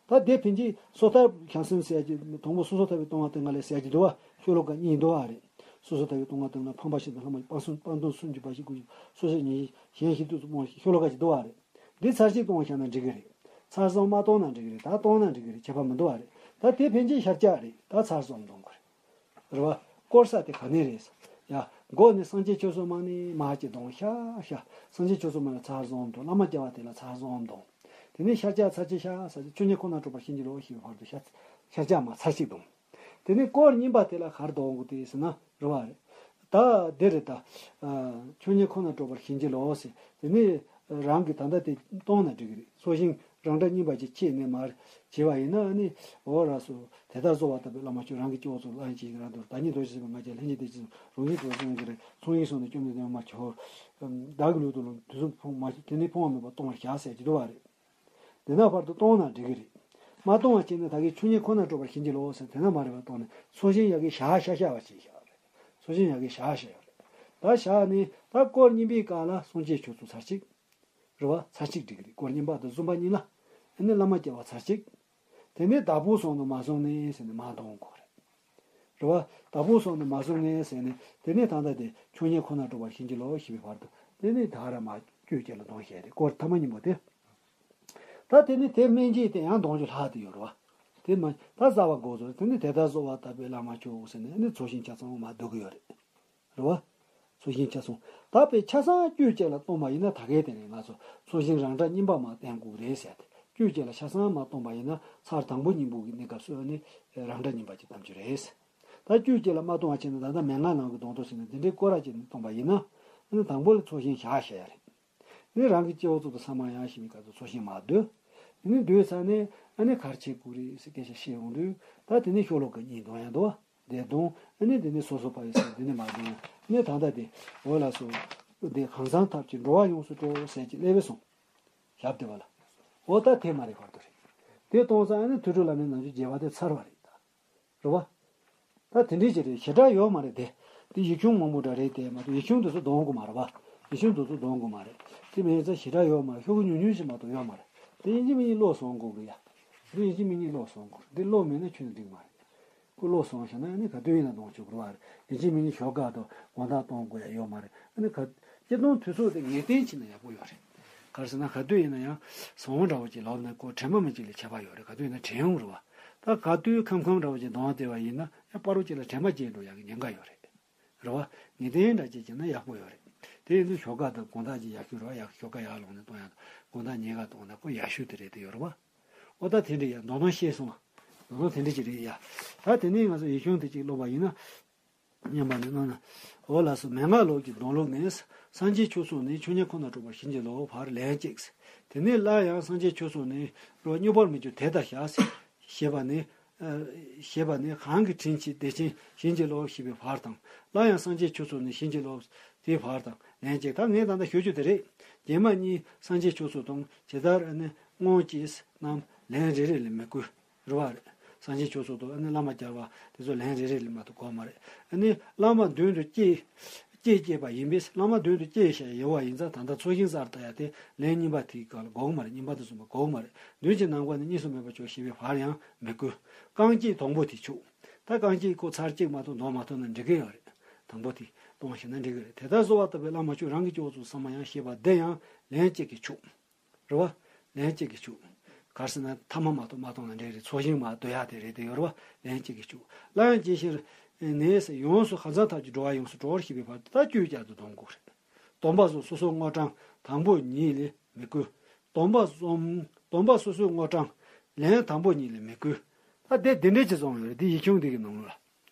ད་དེ་ཕན་ཆད་སོ་ཐར་བྱང་སེམས་ཟེར་གྱི་དང་པོ་སོ་སོ་ཐར་པའི་ལྟུང་བ་དེ་ང་ལས་ཟེར་གྱི་འདུག་བ། ཤོ་ལོ་ཀ་གཉིས་འདུག་བ་རེད། སོ་སོ་ཐར་པའི་ལྟུང་བ་དེ་ང་ལ་ཕམ་པ་ཞིག་དང་ལྷག་མ་སྤངས་གསུམ་སྤངས་དོན་སུམ་ཅུ་པ་ཞིག་དགོས་ཀྱི་སོ་སོ་ཉིད་གཞན་ཞིག་ཏུ་སྨོ་ཤོ་ལོ་ཀ་ཅིག་འདུག་བ་རེད། འདི་ཚར་གཅིག་གཏོང་བ་བཞག་ན་འགྲིག་གི་རེད། ཚར་གསུམ་མ་གཏོང་ན་འགྲིག་གི་རེད། ད་གཏོང་ན་འགྲིག་གི་རེད། ཁྱད་པར་མི་འདུག་བ་རེད། ད་དེ་ཕན་ཆད་ཤར་རྒྱག་རེད། ད་ཚར་གསུམ་གཏོང་དགོས་རེད། རེད་བ། བསྐོར་ས་དེ་ག་ནས་རེད། ཡ། སྒོ་ནས་སངས་རྒྱས་ཆོས་ཚོགས་མ་ནས་མར་གཅིག་གཏོང་ཤག་ཤག་སངས་རྒྱས་ཆོས་ཚོགས་མ་ལ་ཚར་གསུམ་གཏོང་། བླ་མ་བྱ་བ་དེ་ལ་ཚར་གསུམ་གཏོང་། དེ་ནས་ཤར་རྒྱག་ཚར་གཅིག་ཤག་ས་ཆོས་ཉིད་ཁོ་ན་སྒྲུབ་པར་བྱིན་གྱིས་རློབས་ཞེས་པའི་བར་དུ་ཤར་ཤར་རྒྱག་མ་ཚར་གཅིག་གཏོང་། དེ་ནས་སྐོར་གཉིས་པ་དེ་ལ་ག་རེ་གཏོང་དགོས་དེ་ཟེར་ན་རེད་བ་རེད། ད་འདི་རེད་ད། ཆོས་ཉིད་ཁོ་ན་སྒྲུབ་པར་བྱིན་གྱིས་རློབས་ཟེར། དེ་ནས་རང་གི་ད་ལྟ་དེ་གཏོང་ན་འགྲིག་གི་རེད། སོ་ཤིང་རང་སྒྲ་སྙན་པ་ཅིག་ཁྱེར་ནས་མར་བྱས་པ་ཡིན་ན་ནི། འོ་ར་སོ། དེ་ལྟར་གསོལ་བ་བཏབ་པས་བླ་མ་མཆོད། རང་གི་སྐྱེ་བོ་ཚོ་ལ་ཡང་ཅི་ཞིག་རང་དུ་བདག་ཉིད་རྡོ་རྗེ་སེམས་དཔའི་ང་རྒྱལ་ལྷན་ཅིག་སྟེ་ཅི་རང་བཞིན་དུ་སེམས་ཀྱི་རེད། ཚོང་ཡིན་སོང་ནས་སྐྱོབ་ནས་ལྡན་མ་མཆོད། བདག་གི་ལུས་དང་ལོངས་དུས་གསུམ་ཕུང་མ་ཞིག་དེ་ནི་ཕུང་བ་མེད་པར་གཏོང་བར་བྱ་ཟེར་གྱི་འདུག་བ་རེད། དེ་ན་བར་དུ་གཏོང་ན་འགྲིག་གི་རེད། མ་གཏོང་བ་བྱས་ནས་ད་གིན་ཆོས་ཉིད་ཁོ་ན་སྒྲུབ་པར་བྱིན་གྱིས་རློབས་ཟེར་དེ་ན་མ་རེད་པར་གཏོང་ནས་ཚོ་ཞིང་ཡ་གི་བཞག་ཤ་ཤ་བ་ཞིག་བཞག་རེད། ཚོ་ཞིང་ཡ་གི་བཞག་ཤ་ཡོད་རེད། ད་བཞག་ནས་ད་སྐོར་གཉིས་པའི་སྐབས་ལ་སངས་རྒྱས་ཆོས་ཚོགས་ཚར་གཅིག་རེད་བ། ཚར་གཅིག་འགྲིག་གི་རེད། སྐོར་གཉིས་པ་དང་གསུམ་པ་གཉིས་ལ། ཨ་ནི་བླ་མ་བྱ་བ་ཚར་གཅིག་དེ་ནས་བདག་པོ་སོང་དང་མ་སོང་ནས་ཟེར་ནས་མ་གཏོང་དགོས་རེད། རེད་བ། བདག་པོ་སོང་དང་མ་སོང་ནས་ཟེར་ནས་དེ་ནས་ད་ལྟ་དེ་ཆོས་ཉིད་ཁོ་ན་སྒྲུབ་པར་བྱིན་གྱིས་རློབས་ཞེས་པའི་བར་དུ་དེ་ནས་ད་ར་མ་བསྐྱོད་ཅེས་ལ་གཏོང་བྱས་ཏེ་སྐོར་ཐ་མ་གཉིས་པོ་དེ། ད་དེ་ནི་དེ་སྨིན་བྱེད་དེ་ཡང་གདོང་ཆུ་ལྷག་དེ་ཡོད་རེད་བ། དེ་མ་ད་བཟའ་བ་འགོག་ཚོ་དེ་ནི་དེ་ལྟར་གསོལ་བ་བཏབ་པས་བླ་མ་མཆོད་ཟེར་ནས་ནི་ཚོགས་ཞིང་ཆ་ཚང་མ་བསྡུ་གི་ཡོད་རེད། རེད་བ། ཚོགས་ཞིང་ཆ་ཚང་ད་དཔེ་ཆ་ཚང་དཀྱུས་གཅིག་ལ་སྟོན་པ་ཡིན་ན་ད་གའི་དེ་ནས་ང་ཚོ་ཚོགས་ཞིང་རང་སྒྲ་གཉིས་པ་མ་བསྟན་དགོས་རེད་ཟེར་ཏེ་དཀྱུས་གཅིག་ལ་ཆ་ཚང་མ་སྟོན་པ་ཡིན་ན་ཚར་དང་པོ་གཉིས་པོ་གི་གནས་སྐབས་སུ་ནི་རང་སྒྲ་གཉིས་པ་ཅིག་གཏམ་རྒྱུ་རེད། ད་དཀྱུས་གཅིག་ལ་མ་སྟོན་པ་བྱས་ན་ད་ལྟ་མན་ངག་ནང་གི་དོན་དུ་ཟེར་ན་འདི་འདྲའི་སྐོར་ར་ཅིག་ནས་སྟོན་པ་ཡིན་ན་ནི་དང་པོ་ལ་ཚོགས་ཞིང་བཞག་བཞག་ཡ་རེད། ནི་རང་གི་སྐྱེ་བོ་ཚོ་དང་ས་མ་ཡང་ཞིག་མི་དཀར་ཚོ་ཚོགས་ཞིང་མ་བསྡུ། ནི་བསྡུས་ཚར་ནས་ཨ་ནི་གར་ཆེ་ཀུ་རི་སི་སྐད་ཆ་བཤད་ཡོང་དུས་ད་དེ་ནི་ཤོ་ལོ་ཀ་གཉིས་འདོན་ཡང་འདུག་བ། དེ་འདོན་ཨ་ནི་དེ་ནི་སོ་སོ་པ་ཡི་སོ་དེ་ནི་མ་འདོན་ནི་ད་ལྟ་དེ་འོ་ལ་སོ་དེ་གང་ཚང་ཐབས་ཀྱིས་འགྲོ་བ་ཡོངས་སུ་གྲོལ་ཟེར་གྱི་སླེབས་སོང་། ཞབས་དེ་བ་ལ་འོ་ད་དེ་མ་རེད་བར་དུ་རེད། དེ་གཏོང་ས་ཨ་ནི་ཐུགས་སྤྲུལ་བླ་མའི་ནང་ཆོས་རྒྱས་པ་དེ་ཚར་བ་རེད་ད། རེད་བ། ད་དེ་འདྲའི་ཅིག་རེད་ཞེ་དྲག་ཡོད་མ་རེད་དེ། དེ་ཡིག་ཆུང་མང་པོ་འདྲ་རེད་དེ་མ་གཏོགས་ཡིག་ཆུང་དེ་ཚོ་འདོན་དགོས་མ་རེད་བ། ཡིག་ཆུང་དེ་ཚོ་འདོན་དགོས་མ་རེད། དེ་མིན་ཙང་ཞེ་དྲག་ཡོད་མ་རེད་ཤོག་གུ་ཉུང་ཉུང་ཞིག་མ་གཏོགས་ཡོད་མ་རེད། དེ་ཡིན་གཅིག་མིན་གཉིས་ཀློག་སོང་དགོས་གི་ཡ། དེ་ཡིན་གཅིག་མིན་གཉིས་ཀློག་སོང་དགོས་འདི་ཀློག་མེད་ན་ཁྱོན་ནས་འགྲིག་མ་རེད། ཀུ་ཀློག་སོང་བྱས་ན་ཨ་ནི་ག་དུས་ཡིན་ན་གཏོང་ཆོག་གི་རེད་བ། ཡིན་གཅིག་མིན་གཉིས་ཞོགས་ཀ་དང་དགོང་དག་གཏོང་དགོས་ཡ་ཡོད་མ་རེད། ཨ་ནི་ག་སྤྱིར་བཏང་དུས་ཚོད་དེ་ངེས་གཏན་བྱས་ན་ཡག་པོ་ཡོད་རེད། ག་རེ་ཟེར་ན་ག་དུས་ཡིན་ན་ཡང་ཟང་བོ་འདྲ་བོ་ཅིག་ལབ་ན་ཁོ་དྲན་པ་མི་གཅིག་ལས་ཁྱད་པར་ཡོད་རེད་ག་དུས་ཡིན་ན་དྲན་ཡོང་རེད་བ། ད་ག་དུས་ཁམ་ཁམ་འདྲ་བོ་ཅིག་གདོང་བལྟས་པ་ཡིན་ན་ཡང་པ་རོ་ཅིག་ལ་དྲན་པ་སྐྱེས་འགྲོ་ཡག་གི་ཉེན་ཁ་ཡོད་རེད། རེད་བ། ངེས་གཏན་འདྲ་ཅིག་བྱས་ན་ཡག་པོ་ཡོད་རེད། དེ་ཡིན་དུས་ཞོགས་ཀ་དང་དགོང་དག་ཅིག་ཡག་ཤོས་རེད་བ་ཡག་ཞོགས་ཀ་ཡར་ལངས་ནས་གཏོང་ཡག་དང་དགོང་དག་ཉལ་ཁ་གཏོང་ན་ཁོ་ཡག་ཤོས་དེ་རེད་དེ་ཡོད་རེད་བ། ཨོ་ད་དེ་འདྲ་ཡ་མདོར་ན་ཤེས་སོང་ང་། མདོར་ན་དེ་འདྲ་ཅིག་རེད་ཡ། ད་དེ་ནས་ང་ཚོ་ཡིག་ཆུང་དེ་ཅིག་ཀློག་པ་ཡིན་ན། སྙམ་པ་ནི་སྣང་ན། འོ་ལགས་སོ་མན་ངག་ལུགས་ཀྱི་འདོན་ལུགས་ནི། སངས་རྒྱས་ཆོས་ཚོགས་ནི་ཆོས་ཉིད་ཁོ་ནར་གྲུབ་པ་བྱིན་གྱིས་རློབ་བར་ལན་གཅིག་དེ་ནས་སླར་ཡང་སངས་རྒྱས་ཆོས་ཚོགས་ནི་རོ་སྙོམས་པར་མི་འཇུག་དེ་ལྟར་བཞག་ཞེས་པ་ནི། ཞེས་པ་ནི་གང་གི་དྲིན་ཆེ་བདེ་ཆེན་བྱིན་གྱིས་རློབ་ཞེས་པའི་བར་དང་སླར་ཡང་སངས་རྒྱས་ཆོས་ཚོགས་ནི་བྱིན་གྱིས་རློབ་དེའི་བར་དང་ལན་གཅིག་ད་ངས་ད་ལྟ་ཞུ་རྒྱུ་དེ་རེད། རྗེས་མ་གཉིས་སངས་རྒྱས་ཆོས་ཚོགས་དང་ཇི་ལྟར་ནི་སྔོན་གྱིས་རྣམས་ལན་རེ་རེ་ལས་མི་དགོས། རེད་བ་རེད། སངས་རྒྱས་ཆོས་ཚོགས་དང་ཨ་ནི་བླ་མ་བསྐྱལ་བ་དེ་ཚོ་ལན་རེ་རེ་ལས་མ་གཏོགས་དགོས་མ་རེད། ཨ་ནི་བླ་མ་མདུན་དུ་སྐྱེས། སྐྱེས་སྐྱེས་པ་ཡིན་པས་བླ་མ་མདུན་དུ་སྐྱེས་ཤག་ཡོད་བ་ཡིན་ཙང་ད་ལྟ་ཚོགས་ཞིང་གསར་ལྟ་ཡ་དེ་ལན་གཉིས་པ་དེའི་སྐབས་ལ་དགོས་མ་རེད་གཉིས་པ་དེ་གསུམ་པ་དགོས་མ་རེད་མདུན་གྱི་ནམ་མཁའ་ནི་གཉིས་སུ་མེད་པར་གྱུར་ཞེས་པའི་བར་ཡང་མི་དགོས། རྐང་གཅིག་དང་པོ་དེ་ཆུག་ད་རྐང་གཅིག་ཁོ་ཚར་གཅིག་མ་གཏོགས་འདོན་མ་ཐུབ་ན་འགྲིག་གི་ཡོད་རེད། དང་པོ་དེ་གཏོང་ཤེས་ན་འགྲིག་གི་རེད་དེ་ལྟར་གསོལ་བ་བཏབ་པས་བླ་མ་མཆོད་རང་གི་སྐྱེ་བོ་ཚོ་ས་མ་ཡང་ཞེས་པ་འདི་ཡང་ལན་གཅིག་གིས་ཆུག་རེད་བ། ལན་གཅིག་གིས་ཆུག་ག་རེ་ཟེར་ན་ཐ་མ་མ་གཏོགས་མ་གཏོང་ན་འགྲིག་རེད་ཚོགས་ཞིང་མ་བསྡུ་ཡག་དེ་རེད་དེ་ཡོད་རེད་བ། ལན་གཅིག་གིས་ཆུག་སླར་ཡང་ཇི་ཕྱིར་ནས་ཡོངས་སུ་ཧ་ཙང་ཐབས་ཀྱིས་འགྲོ་བ་ཡོངས་སུ་གྲོལ་བར་ཤེས་པའི་བར་དུ་ད་དཀྱུས་བསྐྱར་དུ་འདོན་དགོས་རེད། སྡོམ་པ་གསུམ་སོ་སོའི་དངོས་གྲངས་དང་པོ་གཉིས་ལས་མི་དགོས། སྡོམ་པ་གསུམ་སྡོམ་པ་སོ་སོའི་དངོས་གྲངས་ལན་དང་པོ་གཉིས་ལས་མི་དགོས། ད་དེ་འདི་འདྲས་ཀྱི་བཟུང་ཡོད་རེད་འདི་ཡིག་ཆུང་འདི་གི་ནང་ལ། བྱས་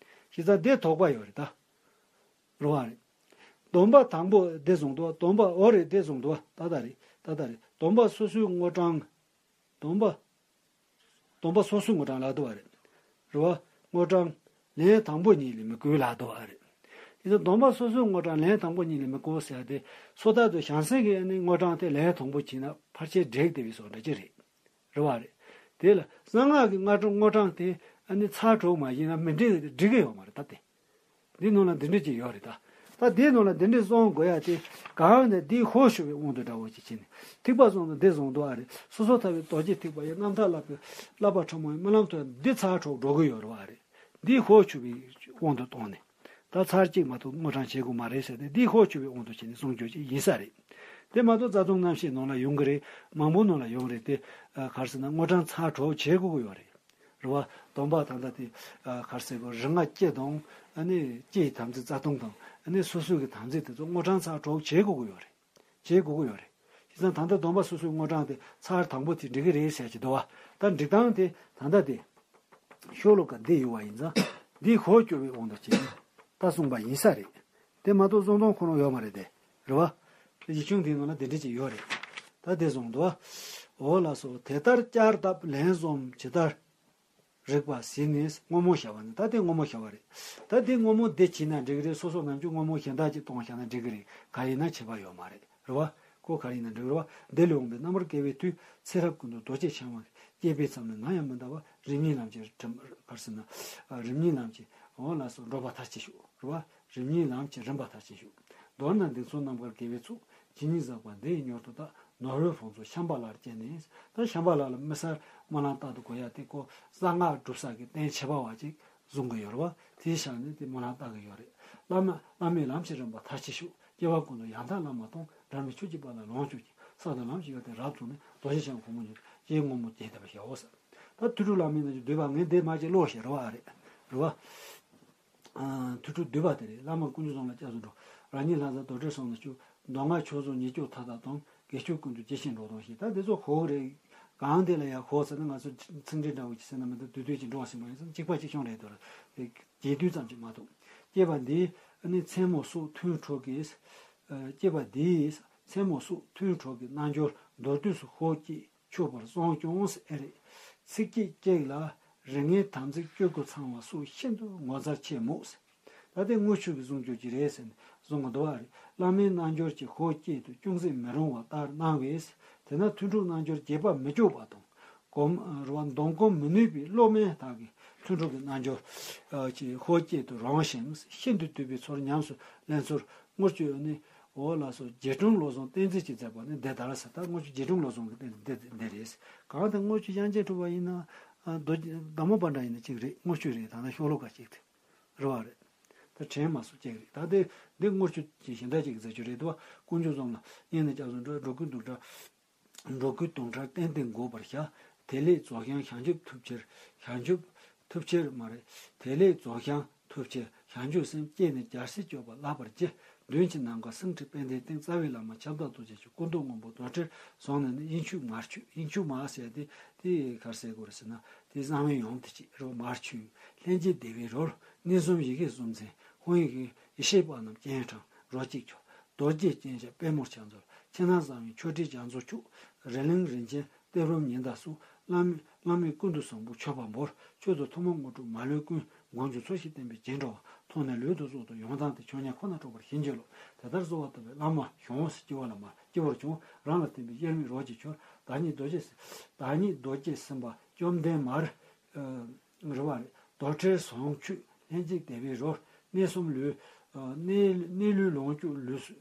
ཙང་འདི་དོགས་པ་ཡོད་རེད་ད། རེད་བ་རེད། སྡོམ་པ་དང་པོ་འདི་བཟུང་འདུག་སྡོམ་པ་འོ་རེད་འདི་བཟུང་འདུག་ད་ལྟ་རེད་ད་ལྟ་རེད་སྡོམ་པ་སོ་སོའི་དངོས་གྲངས། སྡོམ་པ། སྡོམ་པ་སོ་སོའི་དངོས་གྲངས་ལབ་འདུག་བ་རེད། རེད་བ། དངོས་གྲངས། ལན་དང་པོ་གཉིས་ལས་མི་དགོས་ལབ་འདུག་བ་རེད། དེ་ཚོ་སྡོམ་པ་སོ་སོའི་དངོས་གྲངས་ལན་དང་པོ་གཉིས་ལས་མི་དགོས་ཟེར་ཏེ། སོ་ཐར་དུ་བྱང་སེམས་ཀྱི་ཨ་ནི་དངོས་གྲངས་དེ་ལན་དང་པོ་བྱས་ན་ཕལ་ཆེར་འགྲིག་བསྡད་པའི་བཟོ་འདྲ་ཅིག་རེད། རེད་བ་རེད། དེ་ལ་གསང་སྔགས་ཀྱི་སྔ་དྲོ་དངོས་གྲངས་དེ་ཨ་ནི་ཚར་གྲོལ་མ་ཡིན་ན་མི་འགྲིག་འགྲིག་གི་ཡོད་མ་རེད་ད་དེ། འདིའི་ནང་ལ་འདི་འདྲ་ཅིག་ཡོད་རེད་ད། ད་འདིའི་ནང་ལ་འདི་འདྲ་གསུང་དགོས་ཡ་དེ་གང་ནས་འདིའི་ཧོ་ཞུ་བའི་དབང་དུ་འདྲ་བོ་ཅིག་བྱས་ནས་ཐིགས་པ་གསུམ་དུ་འདི་བཟུང་འདུག་ཨ་རེད་སོ་སོ་ཐར་པའི་རྡོ་རྗེ་ཐེག་པ་ཡི་རྣམ་ཐར་བསླབ་པའི་བསླབ་པ་ཕྲ་མོ་ཡི་སྨོན་ལམ་དུ་འདི་ཚར་གྲོལ་འགྲོ་གི་ཡོད་རེད་བ་རེད། འདིའི་ཧོ་ཞུ་བའི་དབང་དུ་བཏང་ནས། ད་ཚར་གཅིག་མ་གཏོགས་དངོས་གྲངས་བྱེད་དགོས་མ་རེད་ཟེར་ཏེ་འདིའི་ཧོ་ཞུ་བའི་དབང་དུ་བྱས་ནས་གསུང་རྒྱུ་ཅིག་ཡིན་ས་རེད། དེ་མ་གཏོགས་རྩ་ལྟུང་རྣམ་བཤད་ནང་ལ་ཡོང་གི་རེད། མང་པོ་ནང་ལ་ཡོང་གི་རེད་དེ། ག་རེ་ཟེར་ན་དངོས་གྲངས་ཚར་གྲོལ་བྱེད་དགོས་ཀྱི་ཡོད་རེད། རེད་བ། སྡོམ་པ་ད་ལྟ་དེ། ག་རེ་ཟེར་དགོས་རིགས་ལྔ་སྤྱི་དང་། ཨ་ནི་སྤྱི་ཡི་དམ་ཚིག་རྩ་ལྟུང་དང་། ཨ་ནི་སོ་སོའི་གི་དམ་ཚིག་དེ་ཚོ་དངོས་གྲངས་ཚར་གྲོལ་བྱེད་དགོས་ཀྱི་ཡོད་རེད། བྱེད་དགོས་ཀྱི་ཡོད་རེད། བྱས་ཙང་ད་ལྟ་སྡོམ་པ་སོ་སོའི་དངོས་གྲངས་དེ་ཚར་དང་པོ་དེ་འགྲིག་གི་རེད་ཟེར་གྱི་འདུག་བ། ད་འགྲིག་སྟངས་དེ་ད་ལྟ་དེ། ཤོ་ལོ་ཀ་འདི་ཡོད་བ་ཡིན་ཙང་། འདི་ཧོ་སྐྱོ་བའི་དབང་དུ་བྱས་ནས་ད་གསུངས་པ་ཡིན་ས་རེད། དེ་མ་གཏོགས་གསུང་སྟངས་ཁོ་རང་ཡོད་མ་རེད་དེ། རེད་བ། ཡིག་ཆུང་འདིའི་ནང་ལ་འདི་འདྲ་ཅིག་ཡོད་རེད། ད་དེ་གསུངས་འདུག་བ། འོ་ལགས་སོ་དེ་ལྟར་བསྐྱར་ལྡབ་ལན་གསུམ་ཇི་ལྟར། རིགས་པ་ཟིན་ནས་སྔོན་མོ་བྱ་བ་ནི་ད་དེ་སྔོན་མོ་བྱ་བ་རེད། ད་དེ་སྔོན་མོ་འདི་བྱས་ན་འགྲིག་གི་རེད་སོ་སོ་ནམ་རྒྱུན་སྔོན་མོ་གཞན་དག་ཅིག་གཏོང་བཞག་ན་འགྲིག་གི་རེད་ག་ཡིན་ན་ཁྱད་པར་ཡོད་མ་རེད་རེད་བ། ཁོ་ག་རེ་ཡིན་ན་འགྲིག་རེད་བ། འདི་ལས་འོངས་པའི་རྣམ་པར་དགེ་བའི་མཐུས་ཚེ་རབས་ཀུན་ཏུ་རྡོ་རྗེ་འཆང་བ་སྐྱེས་པའི་མཚམས་ནས་ནམ་ཡང་མི་འདའ་བར་རིམ་གཉིས་ལམ་གྱི་གྲིམ་ག་རེ་ཟེར་ན། རིམ་གཉིས་ལམ་གྱི་འོ་ལགས་སོ་འགྲོ་བ་མཐར་ཕྱིན་ཤོག་རེད་བ། རིམ་གཉིས་ལམ་གྱི་རིམ་པ་མཐར་ཕྱིན་ཤོག་མདོར་ན་འདི་ཚོ་རྣམ་པར་དགེ་བའི་ཚོགས་ཇི་སྙེད་བསགས་པ་འདི་ཡི་མྱུར་དུ་བདག་ནོར་བུའི་ཕུན་ཚོགས་ཤམ་བྷ་ལར་སྤྱད་ནས། ད་ཤམ་བྷ་ལ་ལ་དམིགས་བསལ་སྨོན་ལམ་རྟག་ཏུ་དགོས་ཡ་དེ་ཁོ་གསང་སྔགས་སྒྲུབ་ས་གི་རྟེན་ཁྱད་པར་བ་ཅིག་བཟུང་གི་ཡོད་རེད་བ། དེའི་ཞལ་ནས་དེ་སྨོན་ལམ་བཏབ་གི་ཡོད་རེད། བླ་མ་བླ་མའི་ལམ་གྱི་རིམ་པ་མཐར་ཕྱིན་ཤོག་སྐྱེ་བ་ཀུན་ཏུ་ཡང་དག་བླ་མ་དང་། འབྲལ་མེད་ཆོས་ཀྱི་དཔལ་ལ་ལོངས་སྤྱོད་ཅིང་ ས་དང་ལམ་ཞིག་ཡོད་དེ་རབ་བྱུང་ནས་རྡོ་རྗེ་འཆང་གོང་མ་ཉིད་ཀྱི་ངོ་མ་དེ་ལྟ་བུ་ཞེའོ་ཟེར། ད་ཐུགས་སྤྲུལ་བླ་མའི་རྣལ་འབྱོར་བསྡུས་པ་ངས་འདི་མ་ཅིག་ཀློག་ཞེས་རེ་བ་རེད། རེ་བ། ཨ། ཐུགས་སྤྲུལ་བསྡུས་པ་དེ་རེད། བླ་མ་དཀོན་མཆོག་གསུམ་ལ་སྐྱབས་སུ་འགྲོ། རང་ཉིད་ལྷ་བཟང་རྡོ་གྲལ་གསུམ་ལ་སྤྱོད། མདོ་སྔགས་ཆོས་ཚོགས་ཉིད་སྐྱོབ་མཐའ་དག་དང་། དགེ་ཆོས་ཀུན་ཏུ་རྗེས་ཤིང་འགྲོ་དང་ཞེས། ད་འདི་ཚོ་གོ་གི་རེད། གང་དེ་ལ་ཡང་གོ་ཟེར་ན་ང་ཚོ་ཚིག་འགྲེལ་འདྲ་བོ་ཅིག་ཟེར་ན་མི་འདུག་བསྡུས་དོན་ཅིག་འགྲོ་བ་ཟིན་པ་ཡིན་ཙང་གཅིག་པ་གཅིག་རྐྱང་རེད་འདུག་རེད། དེ་རྒྱས་བསྡུས་ཙམ་ཅིག་མ་གཏོགས། ཅེས་པ་འདིས་ནི་མཚན་མོ་སོགས་ཐུན་དྲུག་གི། ཨ། ཅེས་པ་འདིས་མཚན་མོ་སོགས་ཐུན་དྲུག་གི་རྣལ་འབྱོར་མདོར་བསྡུས་སུ་ཧོ་ཀྱེ། ཆོག་པར་གསུངས་ཀྱང་ཟེར། ཚིགས་བཅད་གཅིག་ལ་རིགས་ལྔའི་དམ་ཚིག་བཅུ་དགུ་ཚང་བ་སོགས་ཤིན་ཏུ་ངོ་མཚར་ཆེ་མོད། ད་ལྟའི་དངུལ་ཆུ་གི་གསུང་སྒྱུར་གྱི་རེད་ཟེར་ནས་གསུང་གི་འདུག་བ་རེད། བླ་མའི་རྣལ་འབྱོར་གྱི་ཧོ་ཀྱེ་དུ་ཅུང་ཟད་མི་རུང་བ་ལྟར་སྣང་བས། དེས་ན་ཐུན་དྲུག་རྣལ་འབྱོར་རྒྱས་པར་མི་སྤྱོད་པ་དང་། གོམས་རེ་བ་འདོམས་གོམས་མི་ནུས་པའི་བློ་དམན་དག་གིས་ཐུན་དྲུག་གི་རྣལ་འབྱོར་གྱི་ཧོ་ཀྱེ་དུ་རུང་ཞིང་ཤིན་ཏུ་བསྡུས་པའི་ཚུལ་ཉམས་སུ་ལེན་ཚུལ་དངུལ་ཆུ་ནི། འོ་ལགས་སོ། རྗེ་དྲུང་བློ་བཟང་བསྟན་འཛིན་གྱིས་མཛད་པ་ནི་འདི་ལྟར་ཟེར། ད་དངུལ་ཆུ་རྗེ་དྲུང་བློ་བཟང་གི་འདི་འདི་འདི་རེད། གང་དེ་དངུལ་ཆུ་དབྱངས་ཅན་གྲུབ་པ་ཡིན་ན། ཨ། རྡོ་རྗེ་ཟླ་མོ་པ་འདྲ་ཡིན་ན་གཅིག་རེད། དངུལ་ཆུ་རེད། ད་ལྟ་ཤོ་ལོ་ཀ་གཅིག་དེ་རེད་བ་རེད། ད་དྲན་མ་སོང་གཅིག་རེད། ད་དེ་འདི་དངུལ་ཆུ་གི་གཞན་དག་ཅིག་གི་མཛད་རྒྱུ་རེད་འདུག་བ། དཀོན་མཆོག་གསུམ་ལ་སྙན་ནས་སྐྱབས་སུ་འགྲོ། འགྲོ་ཀུན་དུང་སྒྲ། འགྲོ་ཀུན་དུང་སྒྲར་བརྟེན་ཏེ་འགོད་པར་བྱ། དེ་ལས་རྫོགས་བྱང་བྱང་ཆུབ་ཐོབ་ཕྱིར། བྱང་ཆུབ་ཐོབ་ཕྱིར་མ་རེད། དེ་ལས་རྫོགས་བྱང་ཐོབ་ཕྱིར་བྱང་ཆུབ་སེམས་བསྐྱེད་ནས་རྒྱལ་སྲས་སྤྱོད་པ་བསླབ་པར་བགྱི། མདུན་གྱི་ནམ་མཁའ་སེང་ཁྲི་པད་ཟླའི་སྟེང་རྩ་བའི་བླ་མ་ཁྱབ་བདག་རྡོ་རྗེ་ཆོས་སྐུ་མདོག་སྔོན་པོ་རྡོར་དྲིལ་བཟུང་ནས་ནི། དབྱིངས་ཕྱུག་མར་ཆུ། དབྱིངས་ཕྱུག་མར་ཟེར་དེ་དེ་ག་རེ་ཟེར་དགོས་རེད་ཟེར་ན། དེ་གསང་བའི་ཡུམ་དེ་ཅིག་རེད། མར་ཆུ། ལྷན་སྐྱེས་བདེ་བའི་རོལ། གནས་གསུམ་ཡི་གེ་གསུམ་མཚན། ཧཱུྃ་ཡིག་གི་ཡེ་ཤེས་དཔལ་རྣམས་སྤྱན་དྲངས་རོ་གཅིག་ཁྱོད། རྡོ་རྗེ་ཅན་ཞབས་པད་མོར་ཕྱག་འཚལ། ཕྱི་ནང་གསང་བའི་ཆོས་སྒྲས་རྒྱ་མཚོ་ཁྱུག་རི་གླིང་རིན་ཆེན་གཏེར་བུམ་ཉི་ཟླ་སོགས། བླ་མེད་བླ་མེད་ཀུན་ཏུ་བཟང་པོ་མཆོད་པ་འབུལ། ཁྱོད་ཚོ་ཐུན་མོང་དངོས་གྲུབ་མ་ལུས་ཀུན། མགོན་གྱུར་ཚོགས་ཞིང་བརྟན་པའི་རྗེས་འགྲོ་བ། མཐོང་ནས་ལུས་དང་གཟུགས་དང་ཡོན་ཏན་དེ། ཆོས་ཉིད་ཁོ་ནར་གྲགས་པར་བྱིན་གྱིས་རློབས། དེ་ལྟར་གསོལ་བ་བཏབ་པས་བླ་མ་བྱུང་། སྐྱེ་བ་ལ་མར། སྐྱེ་བར་བྱུང་། རང་ལ་བརྟེན་པའི་དབྱེར་མེད་རོ་གཅིག་ཁྱོད། བདག་ཉིད་རྡོ་རྗེ། བདག་ཉིད་རྡོ་རྗེ་སེམས་དཔའ་བཅོམ་ལྡན་མར། ཨ། རེད་བ་རེད། རྡོར་དྲིལ་ཟུང་ཁྱུད་ལྷན་ཅིག་བདེ་བའི་རོལ། གནས་གསུམ་ལུས། ཨ། གནས་གནས་ལུས་ལོངས་སྤྱོད་ལུས།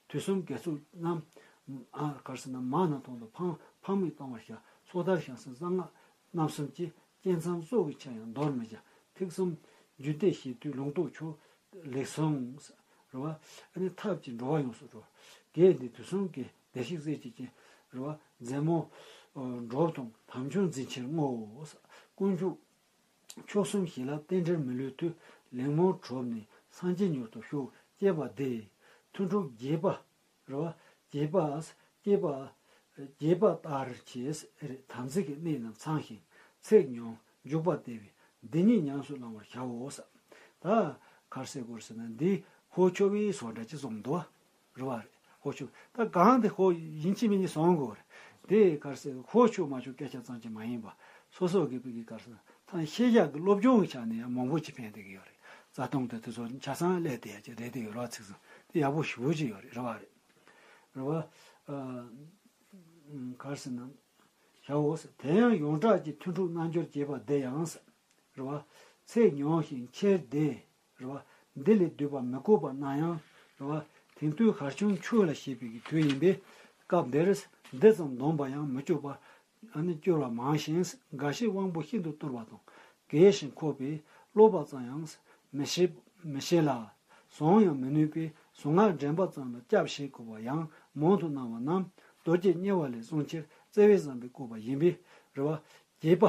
དུས་གསུམ་དགེ་ཚོགས་རྣམས། ཨ། ག་རེ་ཟེར་ན་མ་ན་ཐང་དུ་ཕངས་ཕངས་མེད་གཏོང་བར་བྱ། སོ་ཐར་ཞང་སྲིད་གསང་སྔགས་རྣམ་གསུམ་གྱི། བསྐྱེད་མཚམས་སྲོག་གི་ཆད་ཡང་འདོར་མི་བྱ། ཐེག་གསུམ་རྒྱུད་སྡེ་བཞི་དུས་ལུང་རྟོགས་ཆོས་ལེགས་གསུངས། རེད་བ། ཨ་ནི་ཐབས་ཀྱིས་འགྲོ་བ་ཡོངས་སུ་སྒྲོལ། གེགས་འདི་དུས་གསུམ་གྱི་བདེ་གཤེགས་སྲས་ཀྱི་སྤྱན། རེད་བ། མཛད་མོ་འགྲོབ་དང་དམ་ཆོས་འཛིན་ཕྱིར་བསྔོའོ། དཀོན་མཆོག་མཆོག་གསུམ་ཞི་ལྷག་རྟེན་འབྲེལ་མི་ལུས་མཐུ། ལེགས་སྨོན་གྲུབ་ནས་སངས་རྒྱས་མྱུར་དུ་ཤོག་ཅེས་པ་འདི། ཐུན་དྲུག་རྒྱས་པ། རེད་བ། རྒྱས་པ། རྒྱས་པ། རྒྱས་པ་ལྟར་བྱས། དམ་ཚིག་གི་གནད་རྣམས་ཚང་ཞིང་། ཚིག་ཉུང་། འཇུག་པ་བདེ་བས་འདི་ཉིད་ཉམས་སུ་བླང་བར་བྱའོ། ད་ག་རེ་ཟེར་དགོས་ཟེར་ན་འདི་ཧོ་ཆོ་བའི་བཟོ་འདྲ་ཅིག་བཟོ་འདུག་རེད་བ་རེད། ཧོ་ཆོ། ད་གང་དེ་ཧོ་ཡིན་གཅིག་མིན་གཅིག་བཟོ་དགོས་རེད། དེ་ག་རེ་ཟེར། ཧོ་ཆོ་མ་ཆོ་སྐད་ཆ་ཙམ་གྱིས་མ་ཡིན་པ། སོ་སོ་གི་བོད་ཀྱི་ག་རེ་ཟེར། ད་ཤེས་བྱ་གི་སློབ་སྦྱོང་གི་ཆ་ནས་ཡང་མང་པོ་ཅིག་ཕན་བདེ་གི་ཡོད་རེད། རྩ་ལྟུང་དེ་དེ་ཚོ་ཆ་ཚང་ལས་དེ་ཡ་ཅིག་རེད་དེ་ཡོད་རེད་བ། ཚིག་ཚང་དེ་ཡག་པོ་ཞེ་པོ་ཅིག་ཡོད་རེད། རེད་བ་རེད། རེད་བ། ཨ། ག་རེ་ཟེར་ན། བྱའོ། དེ་ཡང་ཡོངས་གྲགས་ཀྱི་ཐུན་དྲུག་རྣལ་འབྱོར་རྒྱས་པ་འདི་ཡང་། རེད་བ། ཚིག་ཉུང་ཞིང་ཆེར་བདེ། རེད་བ། འདི་ལས་བསྡུས་པ་མི་དགོས་པ་ན་ཡང་། རེད་བ། དེང་དུས་གར་ཆུང་ཆོས་ལ་ཞེན་པའི་གི་དུས་ཡིན་པས། སྐབས་འདིར་འདི་ཙམ་འདོམས་པ་ཡང་མི་སྐྱུར་བ། ཨ་ནི་སྐྱུར་བ་མང་ཞིང་། འགའ་ཞིག་དབང་པོ་ཤིན་ཏུ་གཏོར་བ་དང་། རྒས་ཤིང་འཁོགས་པས་ཀློག་པ་ཙམ་ཡང་མི་ཤེས་མི་ཤེས་ལ། གཟུང་ཡང་མི་ནུས་པས་གཟུངས་སྔགས་འདྲེན་པ་ཙམ་ལ་སྐྱབས་བྱེད་དགོས་པ་ཡང་མང་དུ་སྣང་བ་རྣམས་རྡོ་རྗེ་དམྱལ་བ་ལས་བསྲུང་ཕྱིར་བརྩེ་བས་བསམ་པའི་བཀོད་པ་ཡིན་པས། རེད་བ། རྒྱས་པ།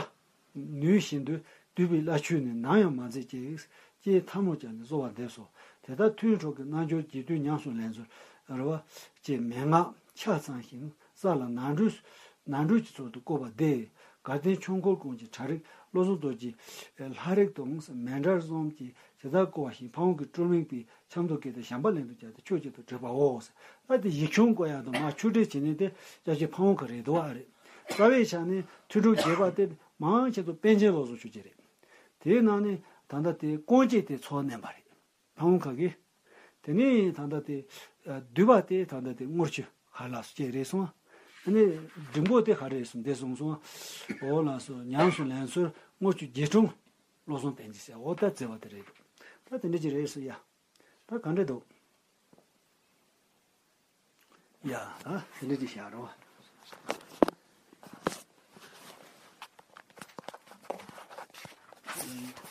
ནུས་བཞིན་དུ་བསྡུས་པའི་བླ་ཆོས་ནི་ནམ་ཡང་མ་མཛད་ཅིག་ཅེས་ཐལ་མོ་སྦྱར་ནས་གསོལ་བ་འདེབས་སོ། དེ་ལྟར་ཐུན་དྲུག་གི་རྣལ་འབྱོར་རྒྱས་བསྡུས་ཉམས་སུ་ལེན་ཚུལ། རེད་བ། ཅེས་མན་ངག་ཆ་ཚང་ཞིང་ས་ལ་ནམ་གྲུ་ནམ་གྲུ་གྱི་ཚུལ་དུ་བཀོད་པ་འདི། དགའ་ལྡན་ཆོས་འཁོར་ཀུན་གྱི་གྲ་རིགས་བློ་བཟང་རྡོ་རྗེ་ལྷ་རིགས་དང་མཎྜལ་གསུམ་གྱི་ཇི་ལྟར་བཀོད་པ་བཞིན་ཕ་བོང་གི་སྤྲུལ་མིང་པའི་ཆབ་མདོ་སྐད་དུ་བྱམས་པ་ལེན་དུ་བྱ་སྟེ་ཆོས་ཀྱི་དུ་བྲིས་པའོ། ད་དེ་ཡིག་ཆུང་བཀོད་ཡག་དང་མ་ཆུ་འབྲེལ་བྱེད་ནི་དེ་སྐྱབས་རྗེ་ཕ་བོང་ཁ་རེད་འདུག་ཨ་རེད། རྩ་བའི་ཆ་ནས་ཐུན་དྲུག་རྒྱས་པ་དེ་མང་ཆེ་ཚོ་པཎ་ཆེན་བློ་བཟང་ཆོས་རྒྱལ་རེད། དེའི་ནང་ནས་ད་ལྟ་དེ་དཀོན་བརྒྱད་དེ་ཚོགས་བསྣན་པ་རེད། ཕ་བོང་ཁ་གིས། དེ་ནས་ད་ལྟ་དེ། བསྡུས་པ་དེ་ད་ལྟ་དེ་དངུལ་ཆུ་ཧ་ལ་སུ་ཅེ་རེད་སོང་། ཨ་ནི་འབྲིང་པོ་དེ་ཧ་རེད་སོང་དེ་སོང་སོང་། འོ་ལགས་སོ། ཉམས་སུ་ལེན་ཚུལ་དངུལ་ཆུ་རྗེ་དྲུང་བློ་བཟང་བསྟན་འཛིན་ཟེར། འོ་ད་བརྩེ་བ་དེ་རེད། ད་དེ་འདྲ་ཅིག་རེད་སོ་ཡ། ད་ག་འདྲ་འདུག་ཡ། ད་དེ་འདྲ་ཅིག་བཞག་རོགས།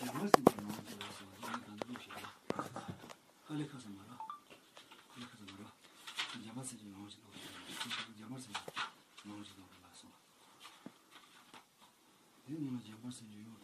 ཡ་མ་སེམས་ཀྱི་ནང་དུ་ལ་སོང་ཡ་ད་འདི་བཞག་ཡ། ཨ་ལེ་ཁ་ས་མ་ར། ཨ་ལེ་ཁ་ས་མ་ར། རྒྱ་མ་སེམས་ཀྱི་ནང་དུ་ལ་སོང་། རྒྱ་དམར་སེམས་ཅན་ནང་ལོགས་སུ་གཏོང་དགོས་ལ་སོང་། དེ་ནང་ལ་རྒྱ་དམར་སེམས་ཅན་ཡོང་